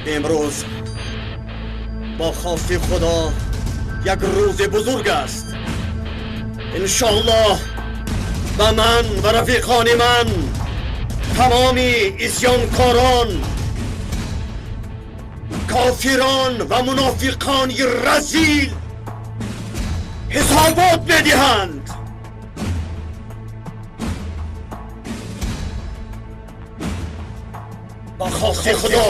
Имрӯз бо хости Худо як рӯзи бузург аст. Иншоаллоҳ ба ман ва рафиқони ман тамоми исёнкорон, кофирон ва мунофиқони разил ҳисобот медиҳанд. Ба хости Худо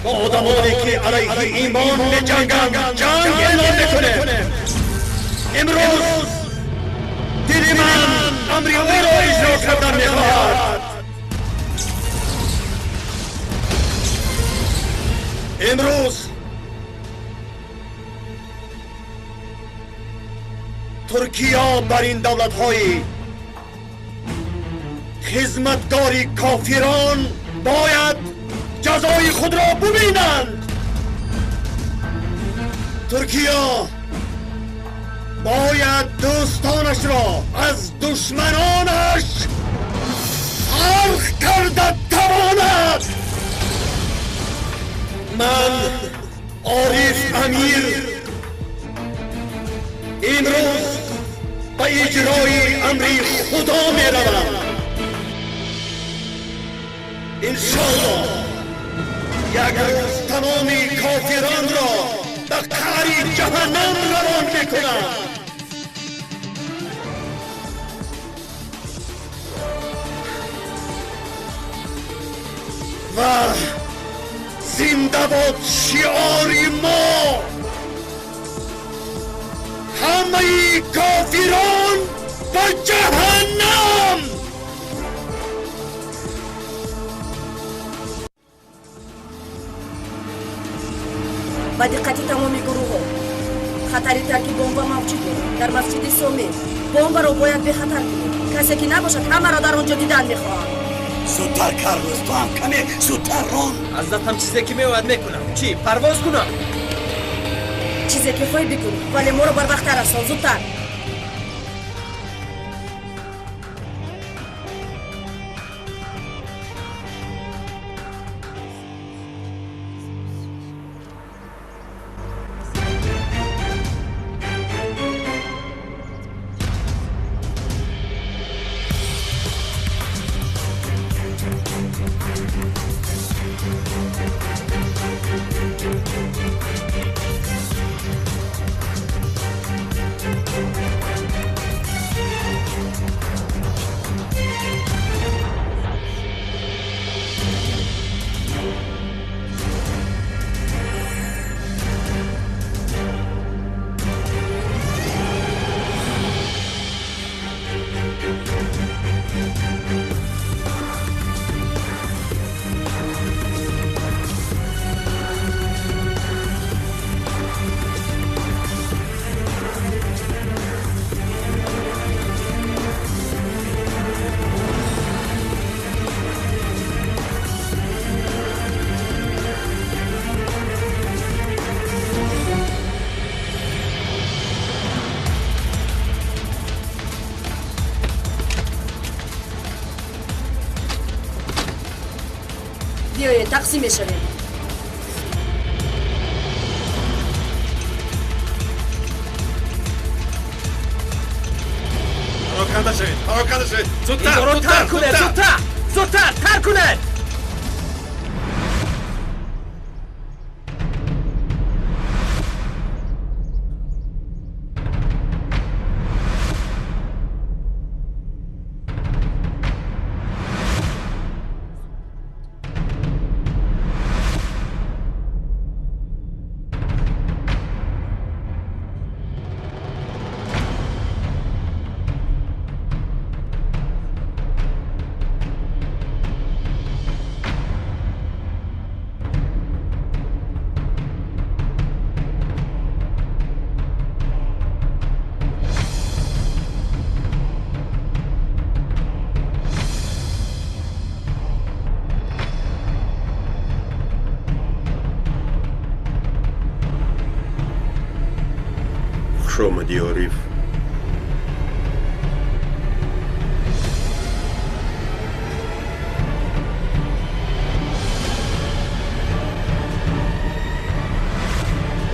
бо одамоне ки алайҳи имон меҷанганд ҷанг эълон мекунем. Имрӯз дили ман амри ӯро иҷро кардан мехоҳад. Имрӯз Туркия бар ин давлатҳои хизматгори кофирон бояд ҷазои худро бубинанд. Туркия бояд дӯстонашро аз душманонаш фарқ карда тавонад. Ман Ориф Амир имрӯз ба иҷрои амри Худо меравам. Иншоаллоҳ як рӯз тамоми кофиронро ба қаъри ҷаҳаннам равон мекунам. Ва зинда бод шиори мо! Ҳамаи кофирон ба ҷаҳаннам! Ба диққати тамоми гурӯҳҳо, хатари тарки бомба мавҷуд дар масҷиди Сомӣ. Бомбаро бояд бехатар кунем. Касе ки набошад, ҳамаро дар он ҷо дидан мехоҳам. Зудтар Карлос, ту ҳам каме зудтар рон. Аз дастам чизе ки меояд мекунам. Чӣ, парвоз кунам? Чизе ки хоҳӣ бикун, вале моро барвақттар расон, зудтар. Биёед, тақсим мешавем. Пароканда шавед, пароканда шавед, зудтар, Инҷоро зудтар, тар кунед, зудтар! зудтар, зудтар тар кунед. Хуш омадӣ, Ориф.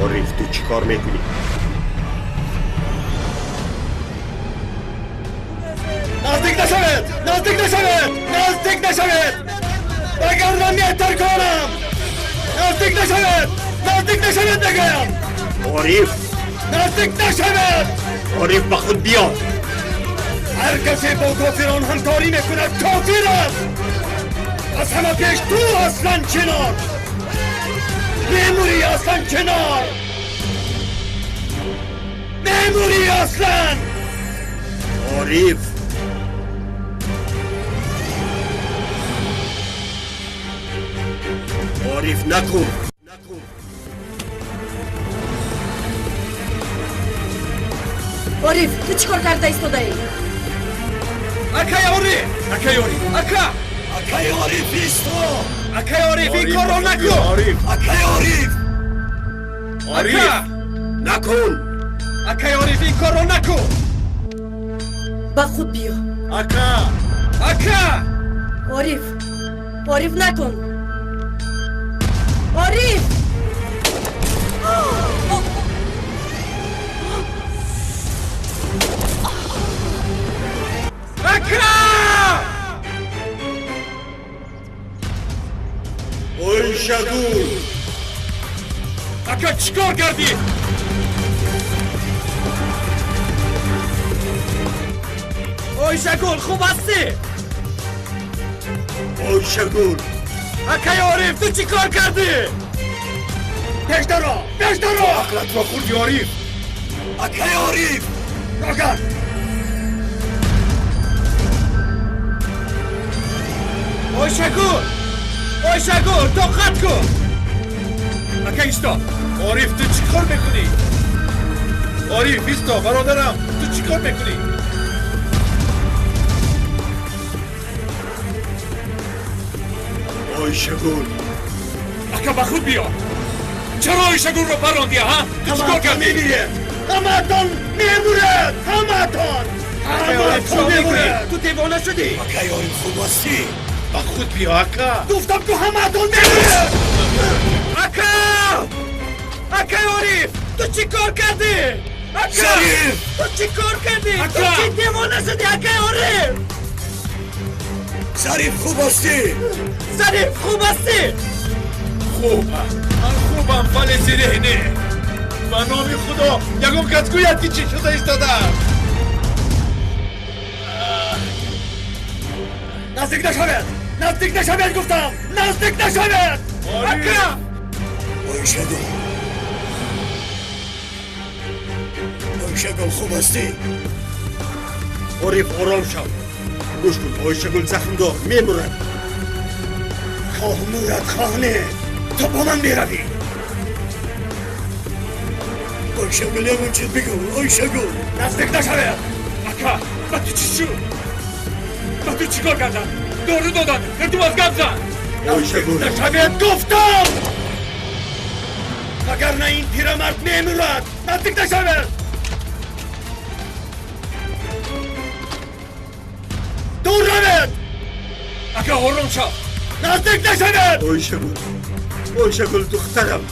Ориф, ту чӣ кор мекунӣ? Наздик нашавед! Наздик нашавед! Наздик нашавед! Вагарна метарконам! Наздик нашавед! Наздик нашавед мегӯям! Ориф! Наздик нашавед! Ориф, ба худ биё! Ҳар касе бо кофирон ҳамкорӣ мекунад кофир аст! Аз ҳама пеш ту аслан чинор! Мемурӣ аслан чинор! Мемурӣ аслан! Ориф! Ориф, накун! Ориф, ту чӣ кор карда истодаӣ? Акай Ориф! Акай Ориф! Ака! Акай Ориф, исто! Акай Ориф, ин корро накун! Ориф! Акай Ориф! Ориф! Накун! Акай Ориф, ин корро накун! Ба худ биё! Ака! Ака! Ориф! Ориф, накун! Ориф! Ака! Ойшагул! Ака, чӣ кор кардӣ? Ойшагул, хуб ҳастӣ? Ойшагул! Акай Ориф, ту чӣ кор кардӣ? Пеш даро! Пеш даро! Ақлатро хӯрдӣ, Ориф! Акай Ориф! Роган! Ойшагул! Ойшагул, тоқат кун! Ака, исто! Ориф, ту чӣ кор мекунӣ? Ориф, исто, бародарам, ту чӣ кор мекунӣ? Ойшагул! Ака, ба худ биё! Чаро Ойшагулро парондӣ, ҳа? Ту чӣ кор кардӣ? Мемиред! Ҳамаатон мемуред! Ҳамаатон! Ҳамаатон мемуред! Ту девона шудӣ? Акай Ориф, хуб ҳастӣ? Ба худ биё, ака! Гуфтам ку ҳамаатон мемуред! Ака! Акай Ориф, ту чӣ кор кардӣ? Ака! Зариф! Ту чӣ кор кардӣ? Ту Ака! чӣ девона шудӣ, акай Ориф? Зариф, хуб ҳастӣ? Зариф, хуб ҳастӣ? Хубам, ман хубам, вале зиреҳ не. Ба номи Худо, ягон кас гӯяд, ки чӣ шуда истодаам. Наздик нашавед! Наздик нашавед гуфтам! Наздик нашавед! Ака! Ойшагул! Ойшагул, хуб ҳастӣ? Ориф, ором шав! Гӯш кун, Ойшагул захмдор, мемурад! Хоҳ мурад, хоҳ не! Ту бо ман меравӣ! Ойшагул, ягон чиз бигӯ! Ойшагул! Наздик нашавед! Ака, ба ту чӣ шуд? Ба ту чӣ кор карданд? Дору доданд, илтимос, гап зан! Ойшагул! Нашавед гуфтам! Вагарна ин пирамард мемурад! Наздик нашавед! Дур равед! Ака, ором шав! Наздик нашавед! Ойшагул! Ойшагул, духтарам!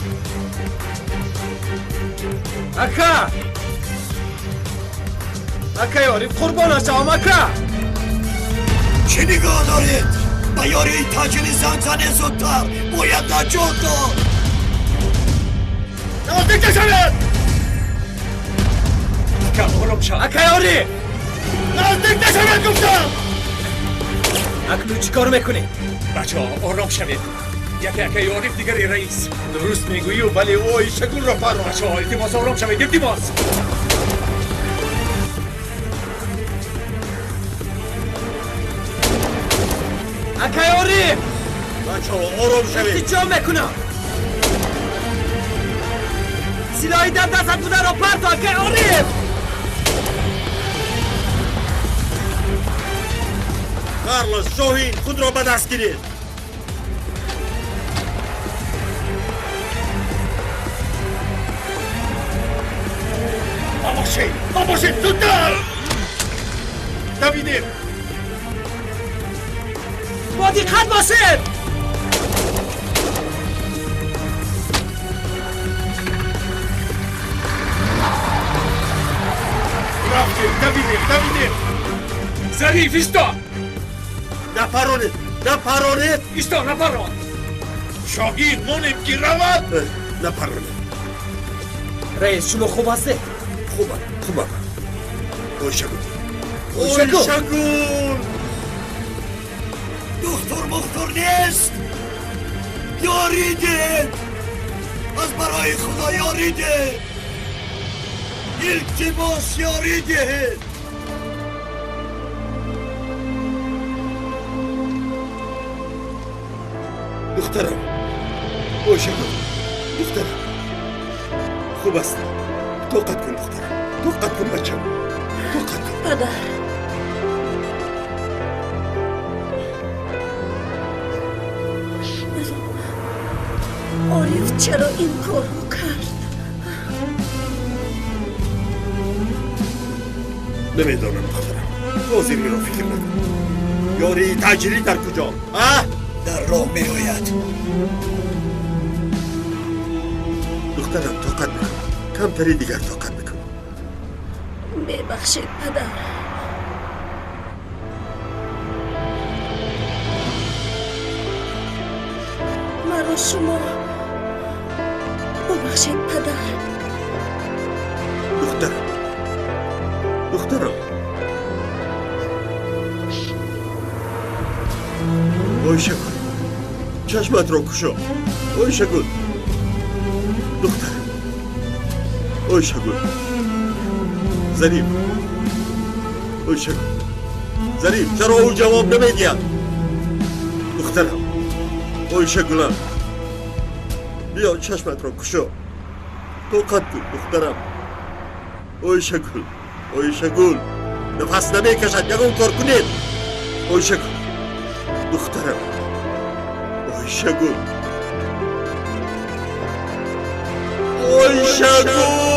Ака! Акай Ориф, қурбонат шавам, ака! Чӣ нигоҳ доред? Ба ёрии таҷили занг занед зудтар! Бояд наҷот дод! Наздик нашавед! Ака, ором шав! Акай Ориф! Наздик нашавед гуфтам! Акнун чӣ кор мекунӣ? Бачаҳо, ором шавед. Яке акаи Ориф, дигари раис. Дуруст мегӯӣ, вале ӯ Ойшагулро паронд. Бачаҳо, илтимос, ором шавед, илтимос. Акай Ориф! Бачаҳо, ором шавед! Илтиҷо мекунам! Силоҳи дар дастат бударо парто, акай Ориф! Карлос, Шоҳин, худро ба даст гиред! Ба мошин! Ба мошин! Зудтар! Давидем! Бо диққат бошед! Рафтем, давидем, давидем. Зариф, исто! Напаронед, напаронед! Исто, напарон! Шогирд монем ки равад! Напаронед. Раис, шумо хуб ҳастед? Хубам, хубам. Ойшагул. Ойшагул! Ойшагул! Духтур мухтур нест! Ёрӣ диҳед! Аз барои Худо ёрӣ диҳед! Илтимос, ёрӣ диҳед! Духтарам, Ойшагул, духтарам. Хуб ҳастам. Тоқат кун, духтарам. Тоқат кун, бачам. Тоқат кун. Падар. Ориф чаро ин корро кард? Намедонам, духтарам. Ҳозир инро фикр накун. Ёрии таъҷилӣ дар куҷо? А? Дар роҳ меояд. Духтарам, тоқат бикун. Камтари дигар тоқат бикун. Мебахшед, падар. Маро шумо бубахшед, падар. Духтарам, духтарам. Ойшагул, чашматро кушо. Ойшагул, духтарам. Ойшагул. Зариф, Ойшагул. Зариф, чаро ӯ ҷавоб намедиҳад? Духтарам, Ойшагулам, биё чашматро кушо. Тоқат кун, духтарам. Ойшагул, Ойшагул, нафас намекашад, ягон кор кунед. Ойшагул, духтарам, Ойшагул, Ойшагул.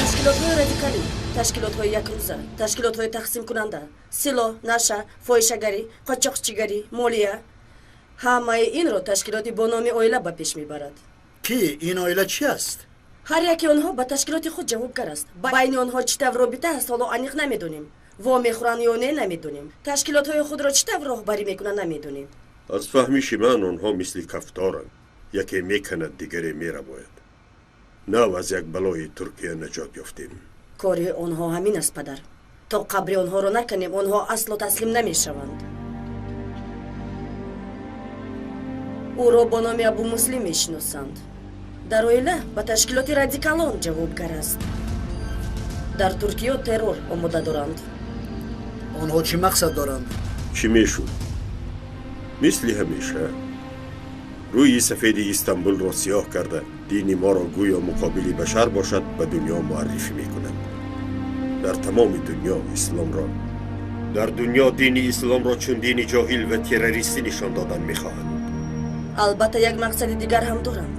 Ташкилотҳои радикалӣ, ташкилотҳои якрӯза, ташкилотҳои тақсимкунанда, силоҳ, наша, фоҳишагарӣ, қочоқчигарӣ, молия, ҳамаи инро ташкилоти бо номи оила ба пеш мебарад. Ки ин оила чи аст? Ҳар яке онҳо ба ташкилоти худ ҷавобгар аст. Байни онҳо чӣ тавр робита ҳаст, ҳоло аниқ намедонем. Во мехӯранд ё не, намедонем. Ташкилотҳои худро чӣ тавр роҳбарӣ мекунанд, намедонем. Аз фаҳмиши ман онҳо мисли кафторанд. Яке меканад, дигаре мерабояд. Нав аз як балои Туркия наҷот ёфтем. Кори онҳо ҳамин аст, падар. То қабри онҳоро наканем, онҳо асло таслим намешаванд. Ӯро бо номи Абумуслим мешиносанд. Дар оила ба ташкилоти радикалон ҷавобгар аст. Дар Туркиё террор омода доранд. Онҳо чӣ мақсад доранд? Чӣ мешуд? Мисли ҳамеша рӯи сафеди Истанбулро сиёҳ карда, дини моро гӯё муқобили башар бошад, ба дунё муаррифӣ мекунанд. Дар тамоми дунё исломро, дар дунё дини исломро чун дини ҷоҳил ва террористӣ нишон додан мехоҳанд. Албатта як мақсади дигар ҳам доранд.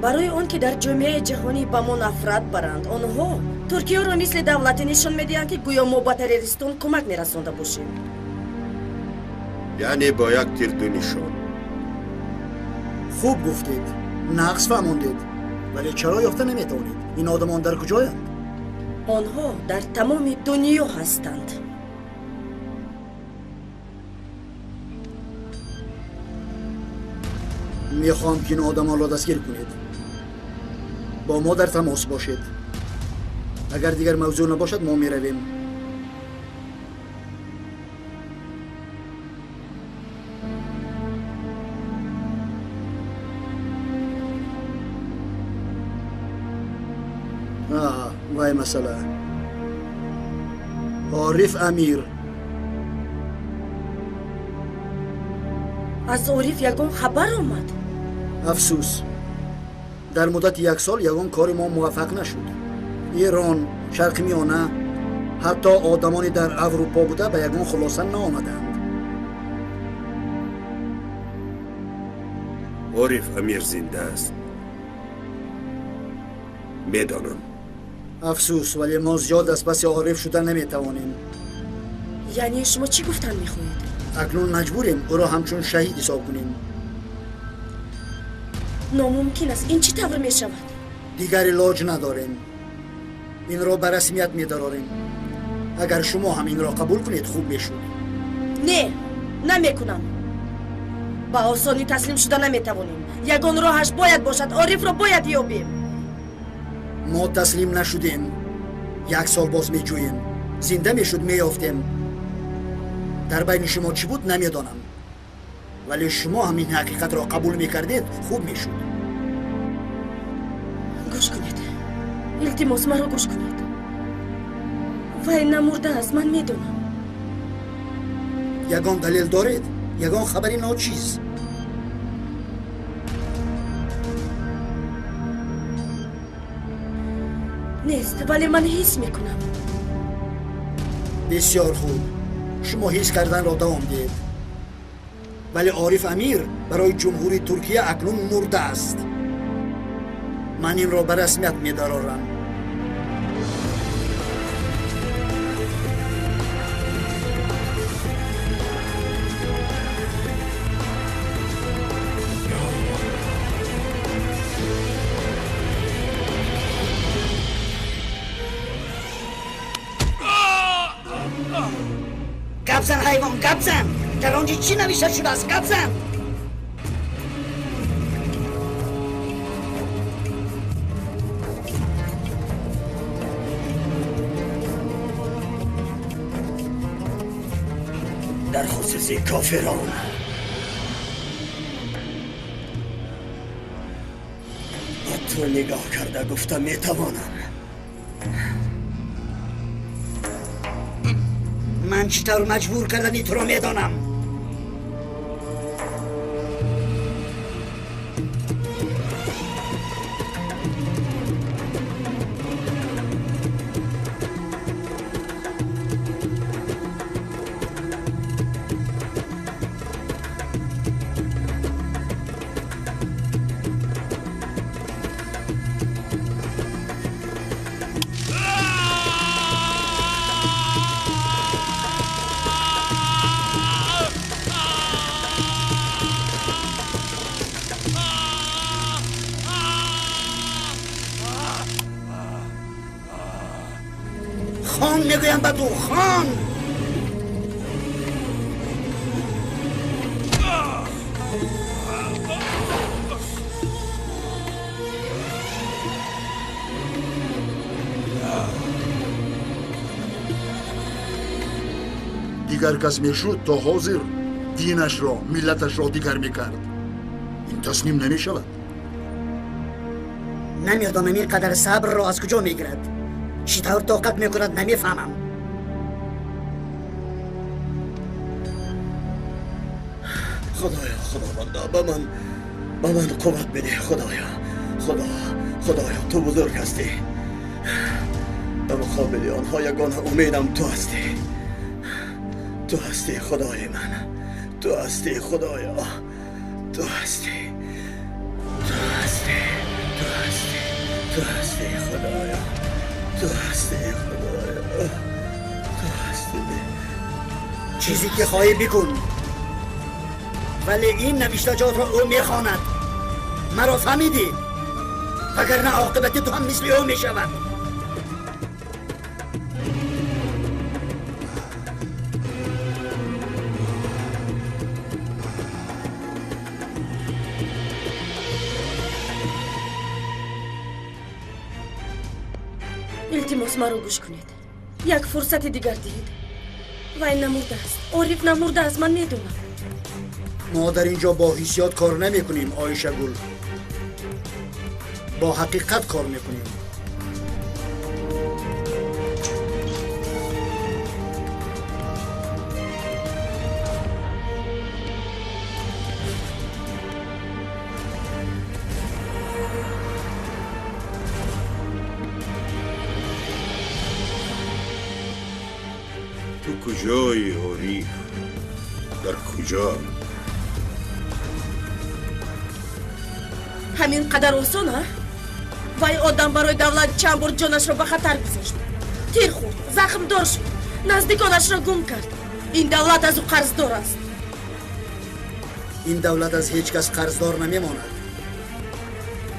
Барои он ки дар ҷомеаи ҷаҳонӣ ба мо нафрат баранд, онҳо Туркияро мисли давлате нишон медиҳанд, ки гӯё мо ба террористон кӯмак мерасонда бошем. Яъне бо як тир ду нишон. Хуб гуфтед, нақс фаҳмондед, вале чаро ёфта наметавонед? Ин одамон дар куҷоянд? Онҳо дар тамоми дунё ҳастанд. Мехоҳам ки ин одамонро дастгир кунед. Бо мо дар тамос бошед. Агар дигар мавзӯъ набошад, мо меравем. Вай масъала. Ориф Амир. Аз Ориф ягон хабар омад? Афсӯс, дар муддати як сол ягон кори мо муваффақ нашуд. Эрон, Шарқи Миёна, ҳатто одамоне дар Аврупо буда ба ягон хулоса наомаданд. Ориф Амир зинда аст. Медонам. Афсӯс, вале мо зиёд аз паси Ориф шуда наметавонем. Яъне шумо чӣ гуфтан мехоҳед? Акнун маҷбурем ӯро ҳамчун шаҳид ҳисоб кунем. Номумкин аст. Ин чӣ тавр мешавад? Дигар илоҷ надорем. Инро ба расмият медарорем. Агар шумо ҳам инро қабул кунед, хуб мешуд. Не, намекунам. Ба осонӣ таслим шуда наметавонем. Ягон роҳаш бояд бошад. Орифро бояд ёбем. Мо таслим нашудем. Як сол боз меҷӯем. Зинда мешуд, меёфтем. Дар байни шумо чӣ буд, намедонам. Вале шумо ҳам ин ҳақиқатро қабул мекардед, хуб мешуд. Гӯш кунед. Илтимос, маро гӯш кунед. Вай намурдааст, ман медонам. Ягон далел доред? Ягон хабари ночиз? Нест, вале ман ҳис мекунам. Бисёр хуб. Шумо ҳис карданро давом диҳед. Вале Ориф Амир барои Ҷумҳурии Туркия акнун мурдааст. Ман инро ба расмият медарорам. Гап зан, ҳайвон, гап зан! Дар он ҷо чӣ навишта шудааст? Гап зан! Дар хусуси кофирон ба ту нигоҳ карда гуфта метавонам. Ман чӣ тавр маҷбур кардани туро медонам. Хон мегӯям ба ту, хон! Дигар кас мешуд, то ҳозир динашро, миллаташро дигар мекард. Ин таслим намешавад. Намедонам ин қадар сабрро аз куҷо мегирад. Чӣ тавр тоқат мекунад, намефаҳмам. Худоё, худованда, ба ман қувват бидеҳ, худоё. Худо, худоё, ту бузург ҳастӣ. Ба муқобили онҳо ягона умедам ту ҳастӣ. Ту ҳастӣ, худои ман. Ту ҳастӣ, худоё. Ту ҳастӣ. Ту ҳастӣ. Ту ҳастӣ. Ту ҳастӣ, худоё. Ту ҳастӣ, худоё. Ту ҳастӣ. Чизе ки хоҳӣ бикун. Вале ин навиштаҷотро ӯ мехонад. Маро фаҳмидӣ? Вагарна оқибати ту ҳам мисли ӯ мешавад. Илтимос, маро гӯш кунед. Як фурсати дигар диҳед. Вай намурдааст. Ориф намурдааст, ман медонам. Мо дар ин ҷо бо ҳиссиёт кор намекунем, Оишагул. Бо ҳақиқат кор мекунем. Ту куҷоӣ, Ориф? Дар куҷо? Ҳамин қадар осон, а? Вай одам барои давлат чанд бор ҷонашро ба хатар гузошт, тир хӯрд, захмдор шуд, наздиконашро гум кард. Ин давлат аз ӯ қарздор аст. Ин давлат аз ҳеҷ кас қарздор намемонад.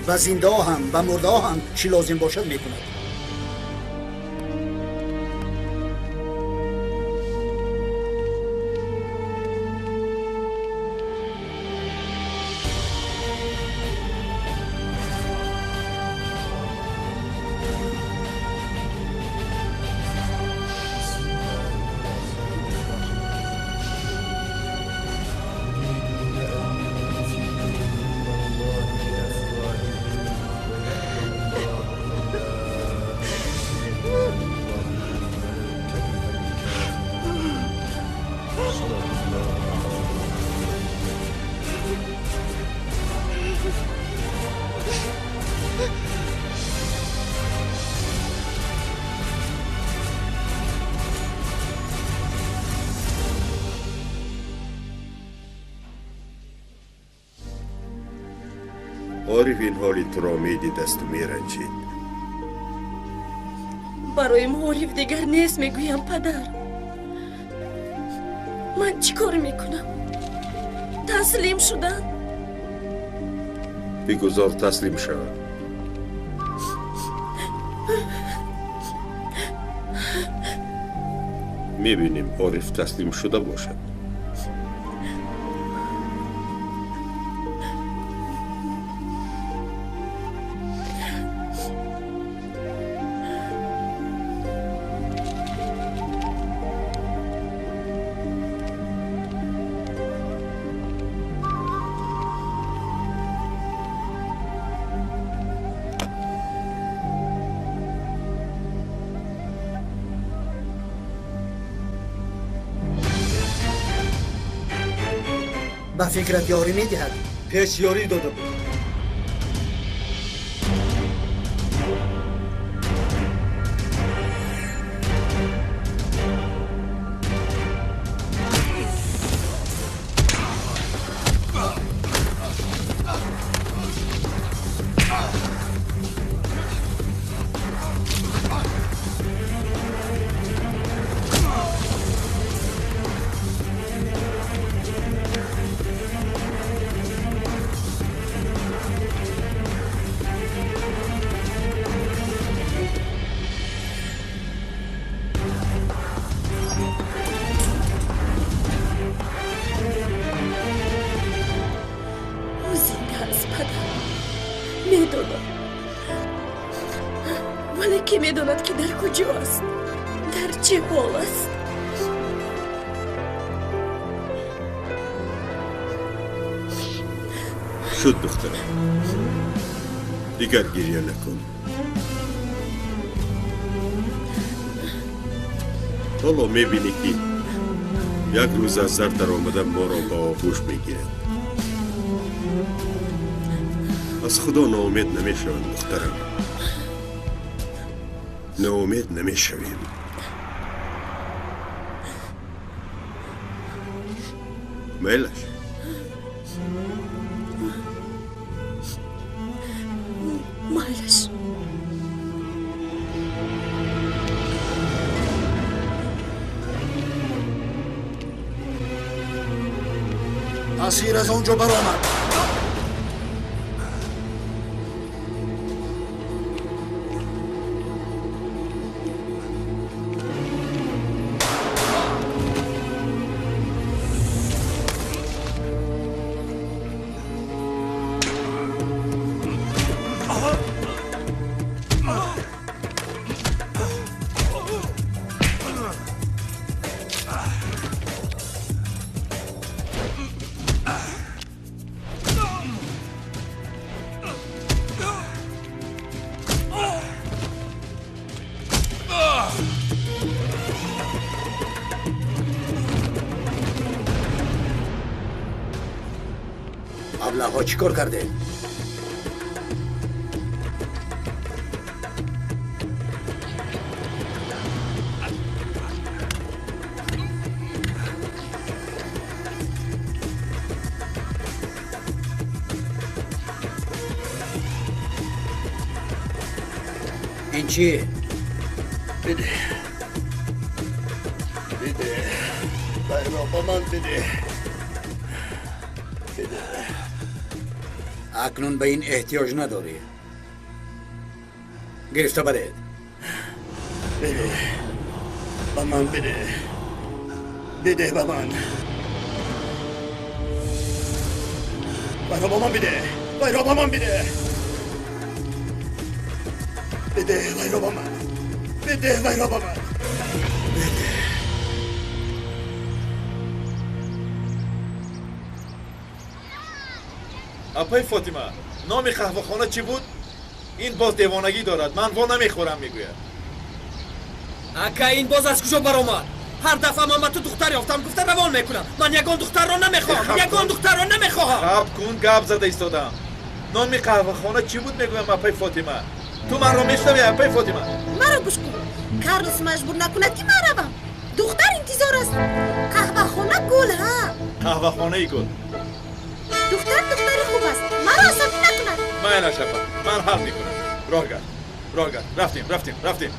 Ба зиндаҳо ҳам, ба мурдаҳо ҳам чӣ лозим бошад, мекунад. Ориф ин ҳоли туро медид асту меранҷид. Барои мо Ориф дигар нест, мегӯям, падар. Ман чӣ кор мекунам? Таслим шудан? Бигузор таслим шавад. Мебинем, Ориф таслим шуда бошад. Ба фикрат ёрӣ медиҳад? Пеш ёрӣ дода буд. Медонам, вале кӣ медонад, ки дар куҷо аст, дар чӣ ҳол аст? Шуд, духтарам, дигар гирья накун. Ҳоло мебинӣ, ки як рӯз аз зар даромада моро ба оғӯш мегирад. Аз Худо ноумед намешавам, духтарам, ноумед намешавем. Майлаш. Майлаш. Асир аз он ҷо баромад. Аблаҳҳо чӣ кор кардем? Ин чӣ? Биде. Биде. Вайро ба ман биде. Биде. Акнун ба ин эҳтиёҷ надорӣ. Гирифта баред. Биде. Ба ман биде. Биде ба ман. Вайро ба ман биде. Вайро ба ман биде. Биде вайро ба ман. Биде вайро ба ман. Биде. Апай Фотима, номи қаҳвахона чӣ буд? Ин боз девонагӣ дорад, ман во намехӯрам, мегӯяд. Ака, ин боз аз куҷо баромад? Ҳар дафъа ман ба ту духтар ёфтам, гуфта равон мекунам. Ман ягон духтарро намехоҳам, ягон духтарро намехоҳам. Хаб кун, гап зада истодам. Номи қаҳвахона чӣ буд, мегӯям, апай Фотима? Ту манро мешнавӣ, апай Фотима? Маро гӯш кун. Карлос маҷбур накунад, ки ман равам. Духтар интизор аст. Қаҳвахона Гул, ҳа. Қаҳвахонаи Гул. Духтар духтари хуб аст. Маро асабӣ накунад. Майлаш, апа, ман ҳал мекунам. Роҳ гард, роҳ гард. Рафтем, рафтем, рафтем.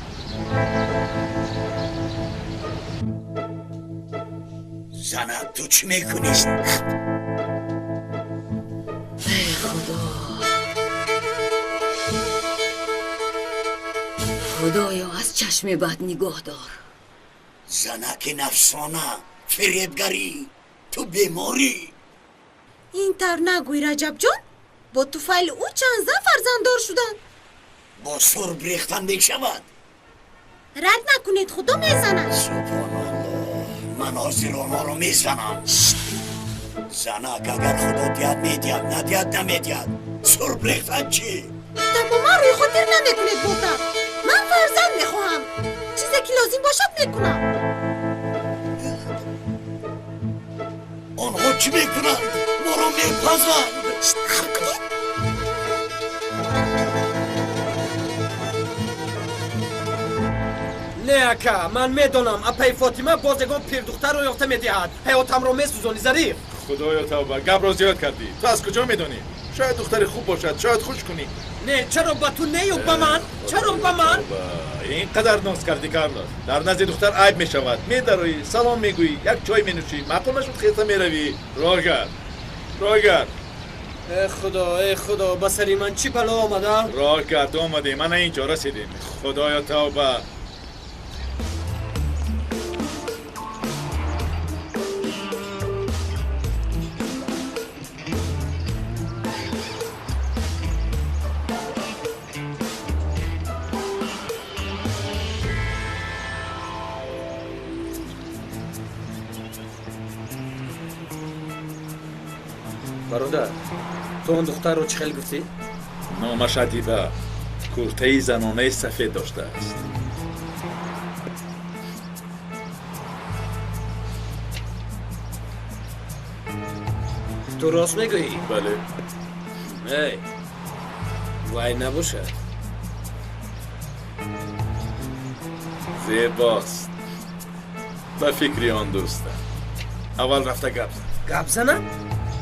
Занак, ту чӣ мекунӣ? Эй Худо, Худоё, аз чашми бад нигоҳ дор. Занаки нафсона, фиребгарӣ, ту беморӣ. Ин тавр нагӯй, Раҷабҷон. Бо туфайли ӯ чанд зан фарзанддор шуданд. Бо сурб рехтан мешавад. Рад накунед, Худо мезанад. Субҳоналлоҳ, ман ҳозир онҳоро мезанам. Занак, агар Худо диҳад, медиҳад, надиҳад, намедиҳад. Сурб рехтан чӣ? Тамоман рӯи хотир намекунед, ботар. Ман фарзанд мехоҳам. Чизе ки лозим бошад, мекунам. Онҳо чӣ мекунанд? Моро мепазанд. Хаб кунед. Не, ака, ман медонам, апаи Фотима боз ягон пирдухтарро ёфта медиҳад. Ҳаётамро месӯзонӣ, Зариф. Худоё, тавба, гапро зиёд кардӣ. Ту аз куҷо медонӣ? Шояд духтари хуб бошад, шояд хуш кунӣ. Не, чаро ба ту нею ба ман? Чаро ба ман? Ин қадар ноз кардӣ, Карлос. Дар назди духтар айб мешавад. Медароӣ, салом мегӯӣ, як чой менӯшӣ, маъқул нашуд, хеста меравӣ. Роҳ гард, роҳ гард. Э Худо, э Худо, ба сари ман чӣ бало омада? Роҳ гард, омадем, мана инҷо расидем. Худоё, тавба. Бародар, ту он духтарро чӣ хел гуфтӣ? Номаш Адиба, куртаи занонаи сафед доштааст. Ту рост мегӯӣ? Бале. Эй, вай набошад. Зебост. Ба фикри он дӯстам. Аввал рафта гап зан. Гап занам?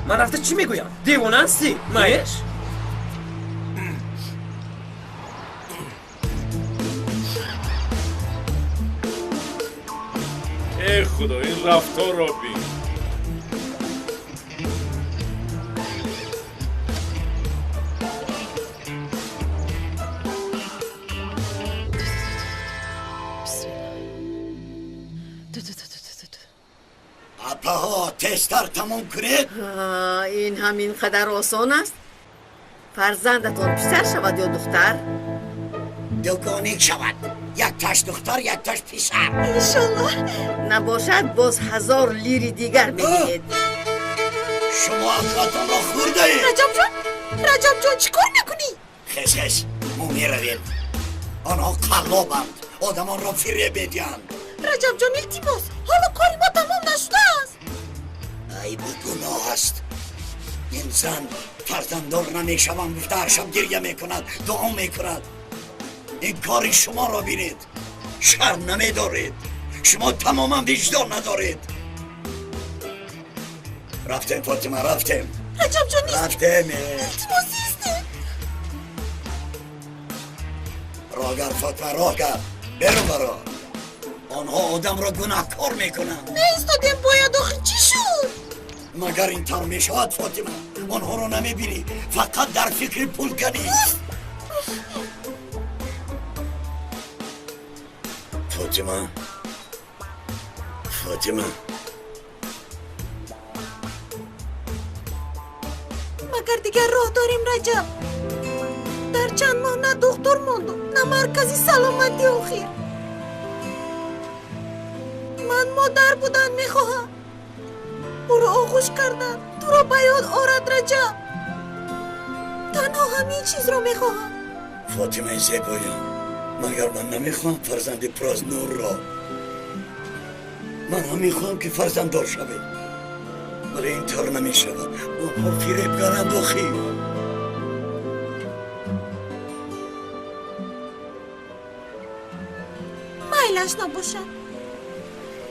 Ман рафта чӣ мегӯям? Девона ҳастӣ? Майлаш. Эй Худо, ин рафторро бин. Апаҳо, тезтар тамом кунед. Ин ҳам ин қадар осон аст? Фарзандатон писар шавад ё духтар? Дугоник шавад. Якташ духтар, якташ писар. Иншоллоҳ. Набошад, боз 1000 лири дигар медиҳед. Шумо ақлатонро хӯрдаед. Раҷабҷон, Раҷабҷон, чӣ кор мекунӣ? Хес, хес, мо меравем. Онҳо қаллобанд, одамонро фиреб медиҳанд. Раҷабҷон, илтимос, ҳоло кори мо тамом нашудааст. Айбу гуноҳ аст. Ин зан фарзанддор намешавам гуфта ҳар шаб гиря мекунад, дуо мекунад. Ин кори шуморо бинед. Шарм намедоред. Шумо тамоман виҷдон надоред. Рафтем, Фотима, рафтем. Раҷабҷон, рафтем. Илтимос, истед. Роҳ гар, Фотима, роҳ гар. Берун баро. Онҳо одамро гунаҳкор мекунанд. Наистодем бояд, охир чӣ шуд? Магар ин тавр мешавад, Фотима? Онҳоро намебинӣ, фақат дар фикри пул канӣ. Фотима, Фотима. Магар дигар роҳ дорем, Раҷаб? Дар чанд моҳ на духтур монду, на маркази саломатӣ. Охир ман модар будан мехоҳам. Ӯро оғӯш кардан, туро ба ёд орад, Раҷаб. Танҳо ҳамин чизро мехоҳам. Фотимаи зебоям, магар ман намехоҳам фарзанди пур аз нурро? Ман ҳам мехоҳам, ки фарзанддор шавем, вале ин тавр намешавад. Онҳо фиребгаранд охир. Майлаш набошад.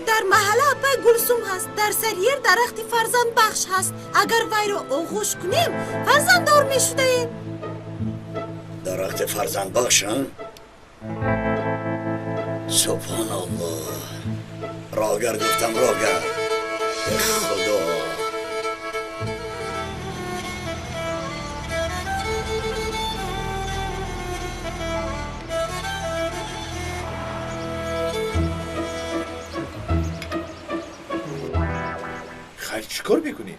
Дар маҳалла апай Гулсум ҳаст, дар сари ер дарахти фарзандбахш ҳаст. Агар вайро оғӯш кунем, фарзанддор мешудаем. Дарахти фарзандбахш, а? Субҳоналлоҳ. Роҳ гар, гуфтам, роҳ гар. Э худо. Хайр, чӣ кор мекунӣ?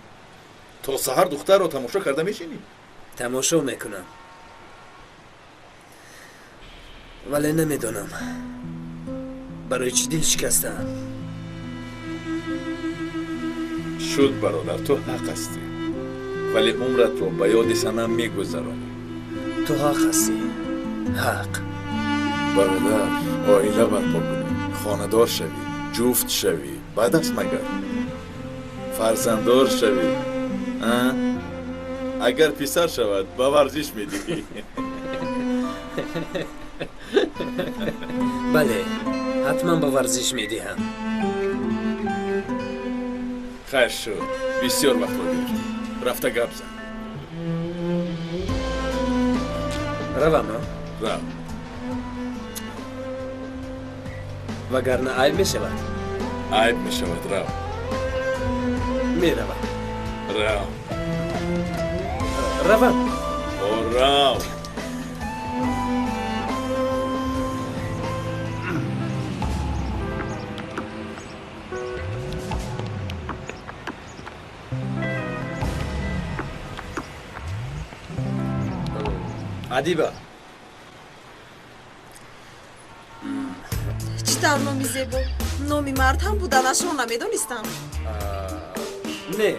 То саҳар духтарро тамошо карда мешинӣ? Тамошо мекунам, вале намедонам барои чӣ дил шикастаам. Шуд, бародар, ту ҳақ ҳастӣ, вале умратро ба ёди санам мегузаронӣ. Ту ҳақ ҳастӣ, ҳақ. Бародар, оила барпо кунӣ, хонадор шавӣ, ҷуфт шавӣ, баъд аст магар фарзанддор шавӣ? Агар писар шавад, ба варзиш медиҳӣ. Бале, ҳатман ба варзиш медиҳам. Хайр шуд, бисёр вақтро гирифтӣ. Рафта гап зан. Равам? Рав. Вагарна айб мешавад. Айб мешавад, рав. Меравам. Рав. Равам. О, рав. Адиба. Чӣ тавр номи зебо? Номи мард ҳам буданашро намедонистам. Не,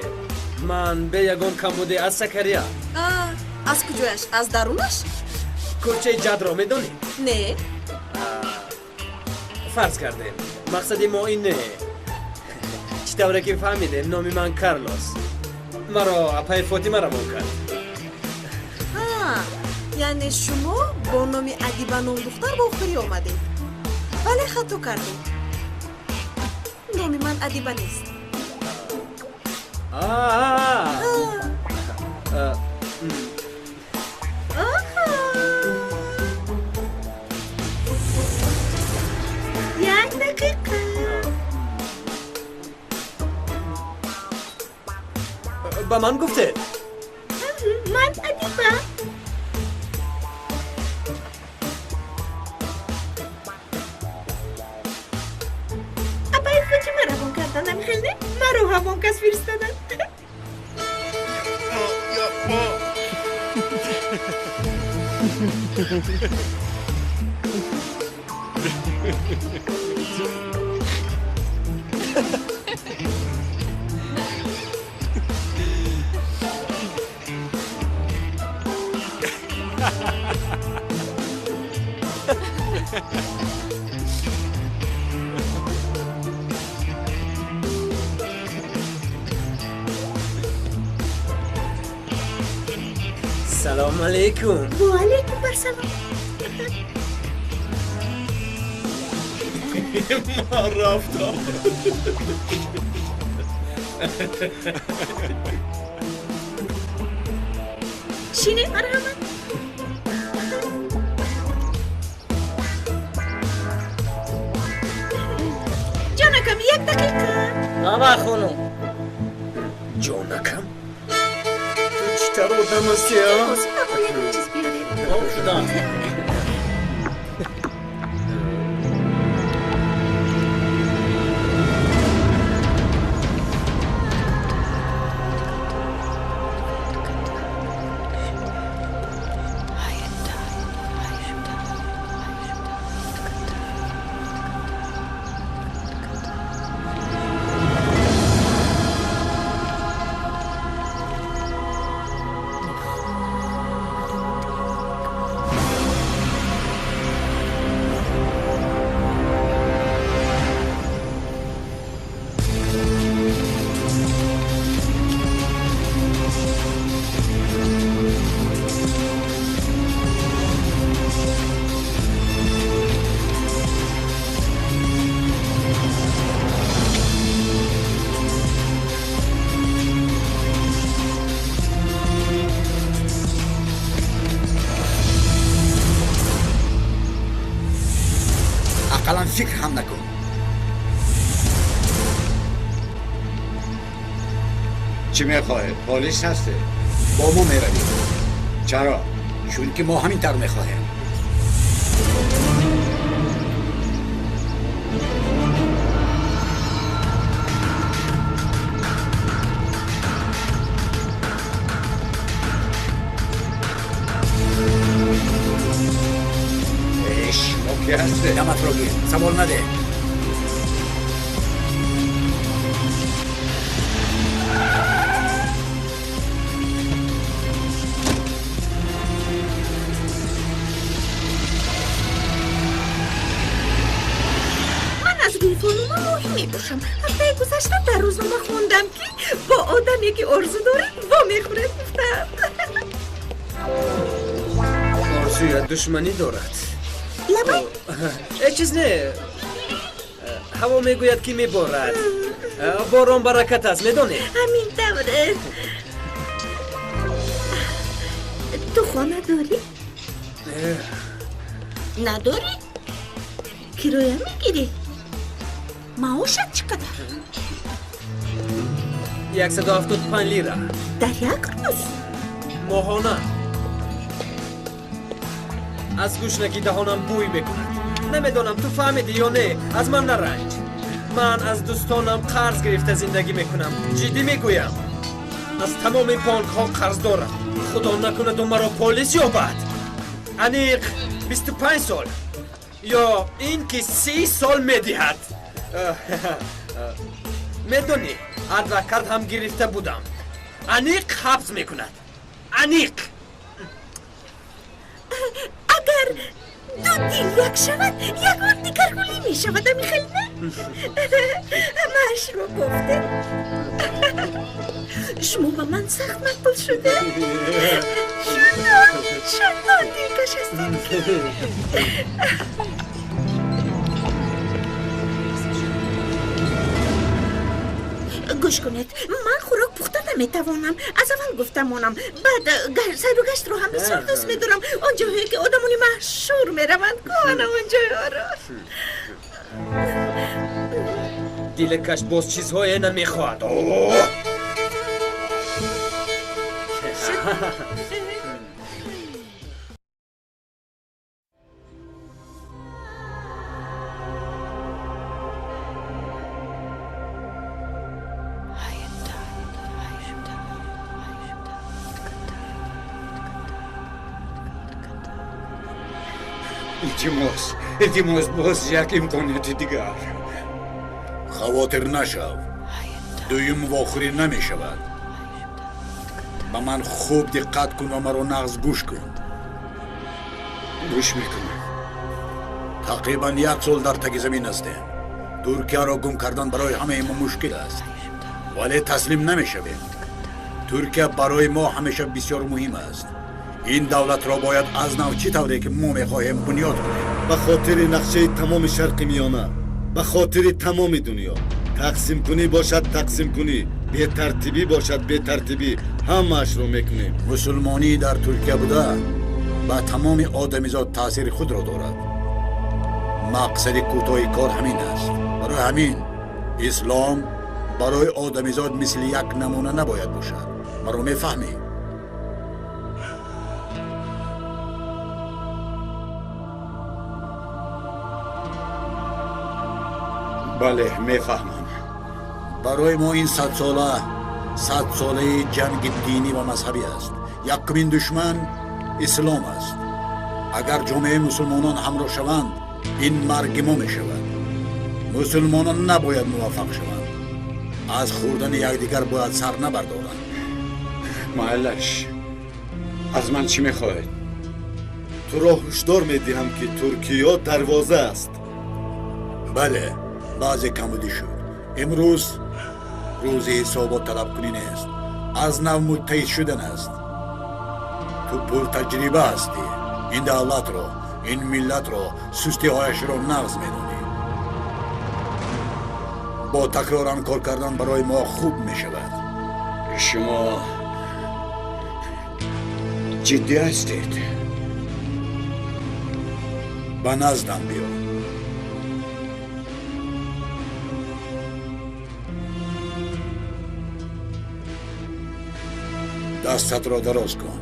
ман бе ягон камбуде аз Сакария. Аз куҷояш? Аз дарунаш? Кӯчаи Ҷадро медонӣ? Не. Фарз кардем, мақсади мо ин не. Чӣ тавре ки фаҳмидем, номи ман Карлос. Маро апаи Фотима равон кард. Яъне шумо бо номи Адиба ном духтар ба охирӣ омадед, вале хато кардед. Номи ман Адиба нест. А. Як дақиқа. Ба ман гуфтед? Ман Адиба. Апаи Фотима равон карданам, хел не? Маро ҳамон кас фиристоданд. Салом алейкум. Ва алейкум барсалом. Ман рафтам. Шинед, марҳамат. Як дақиқа. Баба хонум. Ҷонакам, ту чӣ тавр одам ҳастӣ, а? Ягон чиз биёред. Об шудам. Ақаллан фикр ҳам накун. Чӣ мехоҳед? Полис ҳастед? Бо мо меравӣ. Чаро? Чунки мо ҳамин тавр мехоҳем. Шумо ки ҳастед? Даматро гир, савол наде. Ман аз Гулфонума моҳӣ мебошам. Ҳафтаи гузашта дар рӯзнома хондам, ки бо одаме, ки орзу доред, вомехӯред, гуфтам. Орзуят душманӣ дорад. Лабай. Ҳеҷ чиз не. Ҳаво мегӯяд, ки меборад. Борон баракат аст, медонед? Ҳамин тавр. Ту хона дорӣ? Надорӣ? Кироя мегирӣ? Маошат чӣ қадар? 175 лира. Дар як рӯз? Моҳона. Аз гушнагӣ даҳонам бӯй мекунад. Намедонам, ту фаҳмидӣ ё не, аз ман наранҷ. Ман аз дӯстонам қарз гирифта зиндагӣ мекунам. Ҷиддӣ мегӯям. Аз тамоми бонкҳо қарз дорам. Худо накунаду маро полис ёбад. Аниқ 25 сол ё ин ки 30 сол медиҳад. Медонӣ, адвокат ҳам гирифта будам. Аниқ ҳабс мекунад. Аниқ. Агар ду дил як шавад, ягон дигар гулӣ мешавад, амихел не? Ҳамаашро гуфтем. Шумо ба ман сахт мақбул шудед. Чунон дилкаш ҳастед, ки гӯш кунед, ман хӯрок пухта наметавонам, аз аввал гуфтамонам. Баъд сайру гаштро ҳам бисёр дӯст медорам. Он ҷоҳое, ки одамони маҳшур мераванд, кона он ҷойҳоро. Дилакаш боз чизҳое намехоҳад. Илтимос, илтимос, боз як имконияти дигар. Хавотир нашав, дуюм вохӯрӣ намешавад. Ба ман хуб диққат кун ва маро нағз гӯш кун. Гӯш мекунам. Тақрибан як сол дар таги замин ҳастем. Туркияро гум кардан барои ҳамаи мо мушкил аст, вале таслим намешавем. Туркия барои мо ҳамеша бисёр муҳим аст. Ин давлатро бояд аз нав чӣ тавре ки мо мехоҳем бунёд кунем. Ба хотири нақшаи тамоми Шарқи Миёна, ба хотири тамоми дунё. Тақсимкунӣ бошад тақсимкунӣ, бетартибӣ бошад бетартибӣ, ҳамаашро мекунем. Мусулмонӣ дар Туркия буда ба тамоми одамизод таъсири худро дорад. Мақсади кӯтоҳи кор ҳамин аст. Барои ҳамин Ислом барои одамизод мисли як намуна набояд бошад. Маро мефаҳмӣ? Бале, мефаҳмам. Барои мо ин 100 сола 100 солаи ҷанги динӣ ва мазҳабӣ аст. Якумин душман ислом аст. Агар ҷомеаи мусулмонон ҳамроҳ шаванд, ин марги мо мешавад. Мусулмонон набояд муваффақ шаванд. Аз хӯрдани якдигар бояд сар набардоранд. Майлаш, аз ман чӣ мехоҳед? Туро ҳушдор медиҳам, ки Туркиё дарвоза аст. Бале, баъзе камбудӣ шуд. Имрӯз рӯзи ҳисобот талабкунӣ нест, аз нав муттаҳид шудан аст. Ту пуртаҷриба ҳастӣ. Ин давлатро, ин миллатро, сустиҳояшро нағз медонӣ. Бо такроран кор кардан барои мо хуб мешавад. Шумо ҷиддӣ ҳастед? Ба наздам биё. Дастатро дароз кун.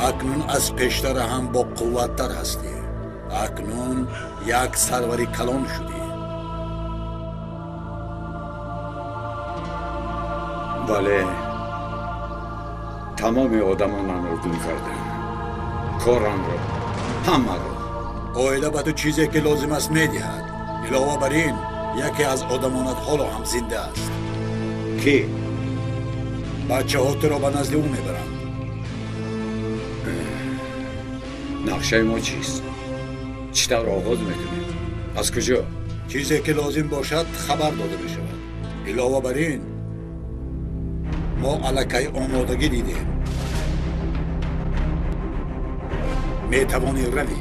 Акнун аз пештара ҳам бо қувваттар ҳастӣ. Акнун як сарвари калон шудӣ. Бале, тамоми одамонамро гум кардам, корамро, ҳамаро. Оила ба ту чизе ки лозим аст медиҳад. Илова бар ин, яке аз одамонат ҳоло ҳам зинда аст. Кӣ? Бачаҳо туро ба назди ӯ мебаранд. Нақшаи мо чист? Чӣ тавр оғоз мекунем? Аз куҷо? Чизе ки лозим бошад, хабар дода мешавад. Илова бар ин, мо аллакай омодагӣ дидем. Метавонӣ равӣ.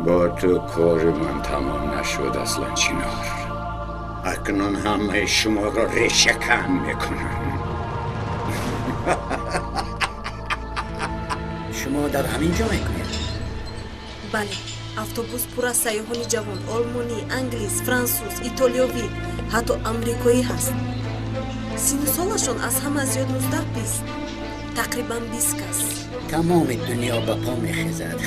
Бо ту кори ман тамом нашуд, Аслан Чинор. Акнун ҳамаи шуморо решакан мекунам. Шумо дар ҳамин ҷо мекунед? Бале, автобус пур аз сайёҳони ҷавон: олмонӣ, англис, франсуз, итолиёвӣ, ҳатто амрикоӣ ҳаст. Сину солашон аз ҳама зиёд 19-20, тақрибан 20 кас. Тамоми дунё ба по мехезад.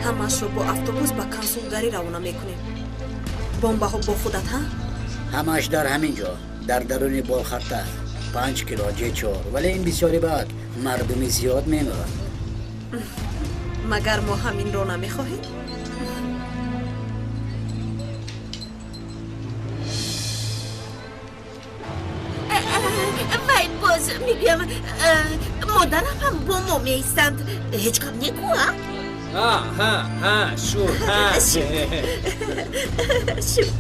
Ҳамаашро бо автобус ба консулгарӣ равона мекунем. Бомбаҳо бо худат, ҳа? Ҳамааш дар ҳамин ҷо, дар даруни болхарта, 5 кило Ҷ4. Вале ин бисёри бад, мардуми зиёд мемиранд. Магар мо ҳаминро намехоҳем? Вай, боз мегӯям, модарам ҳам бо мо меистанд. Ҳеҷ гап неку, а? Ҳа, ҳа, ҳа, шуд, ҳа. Шуд.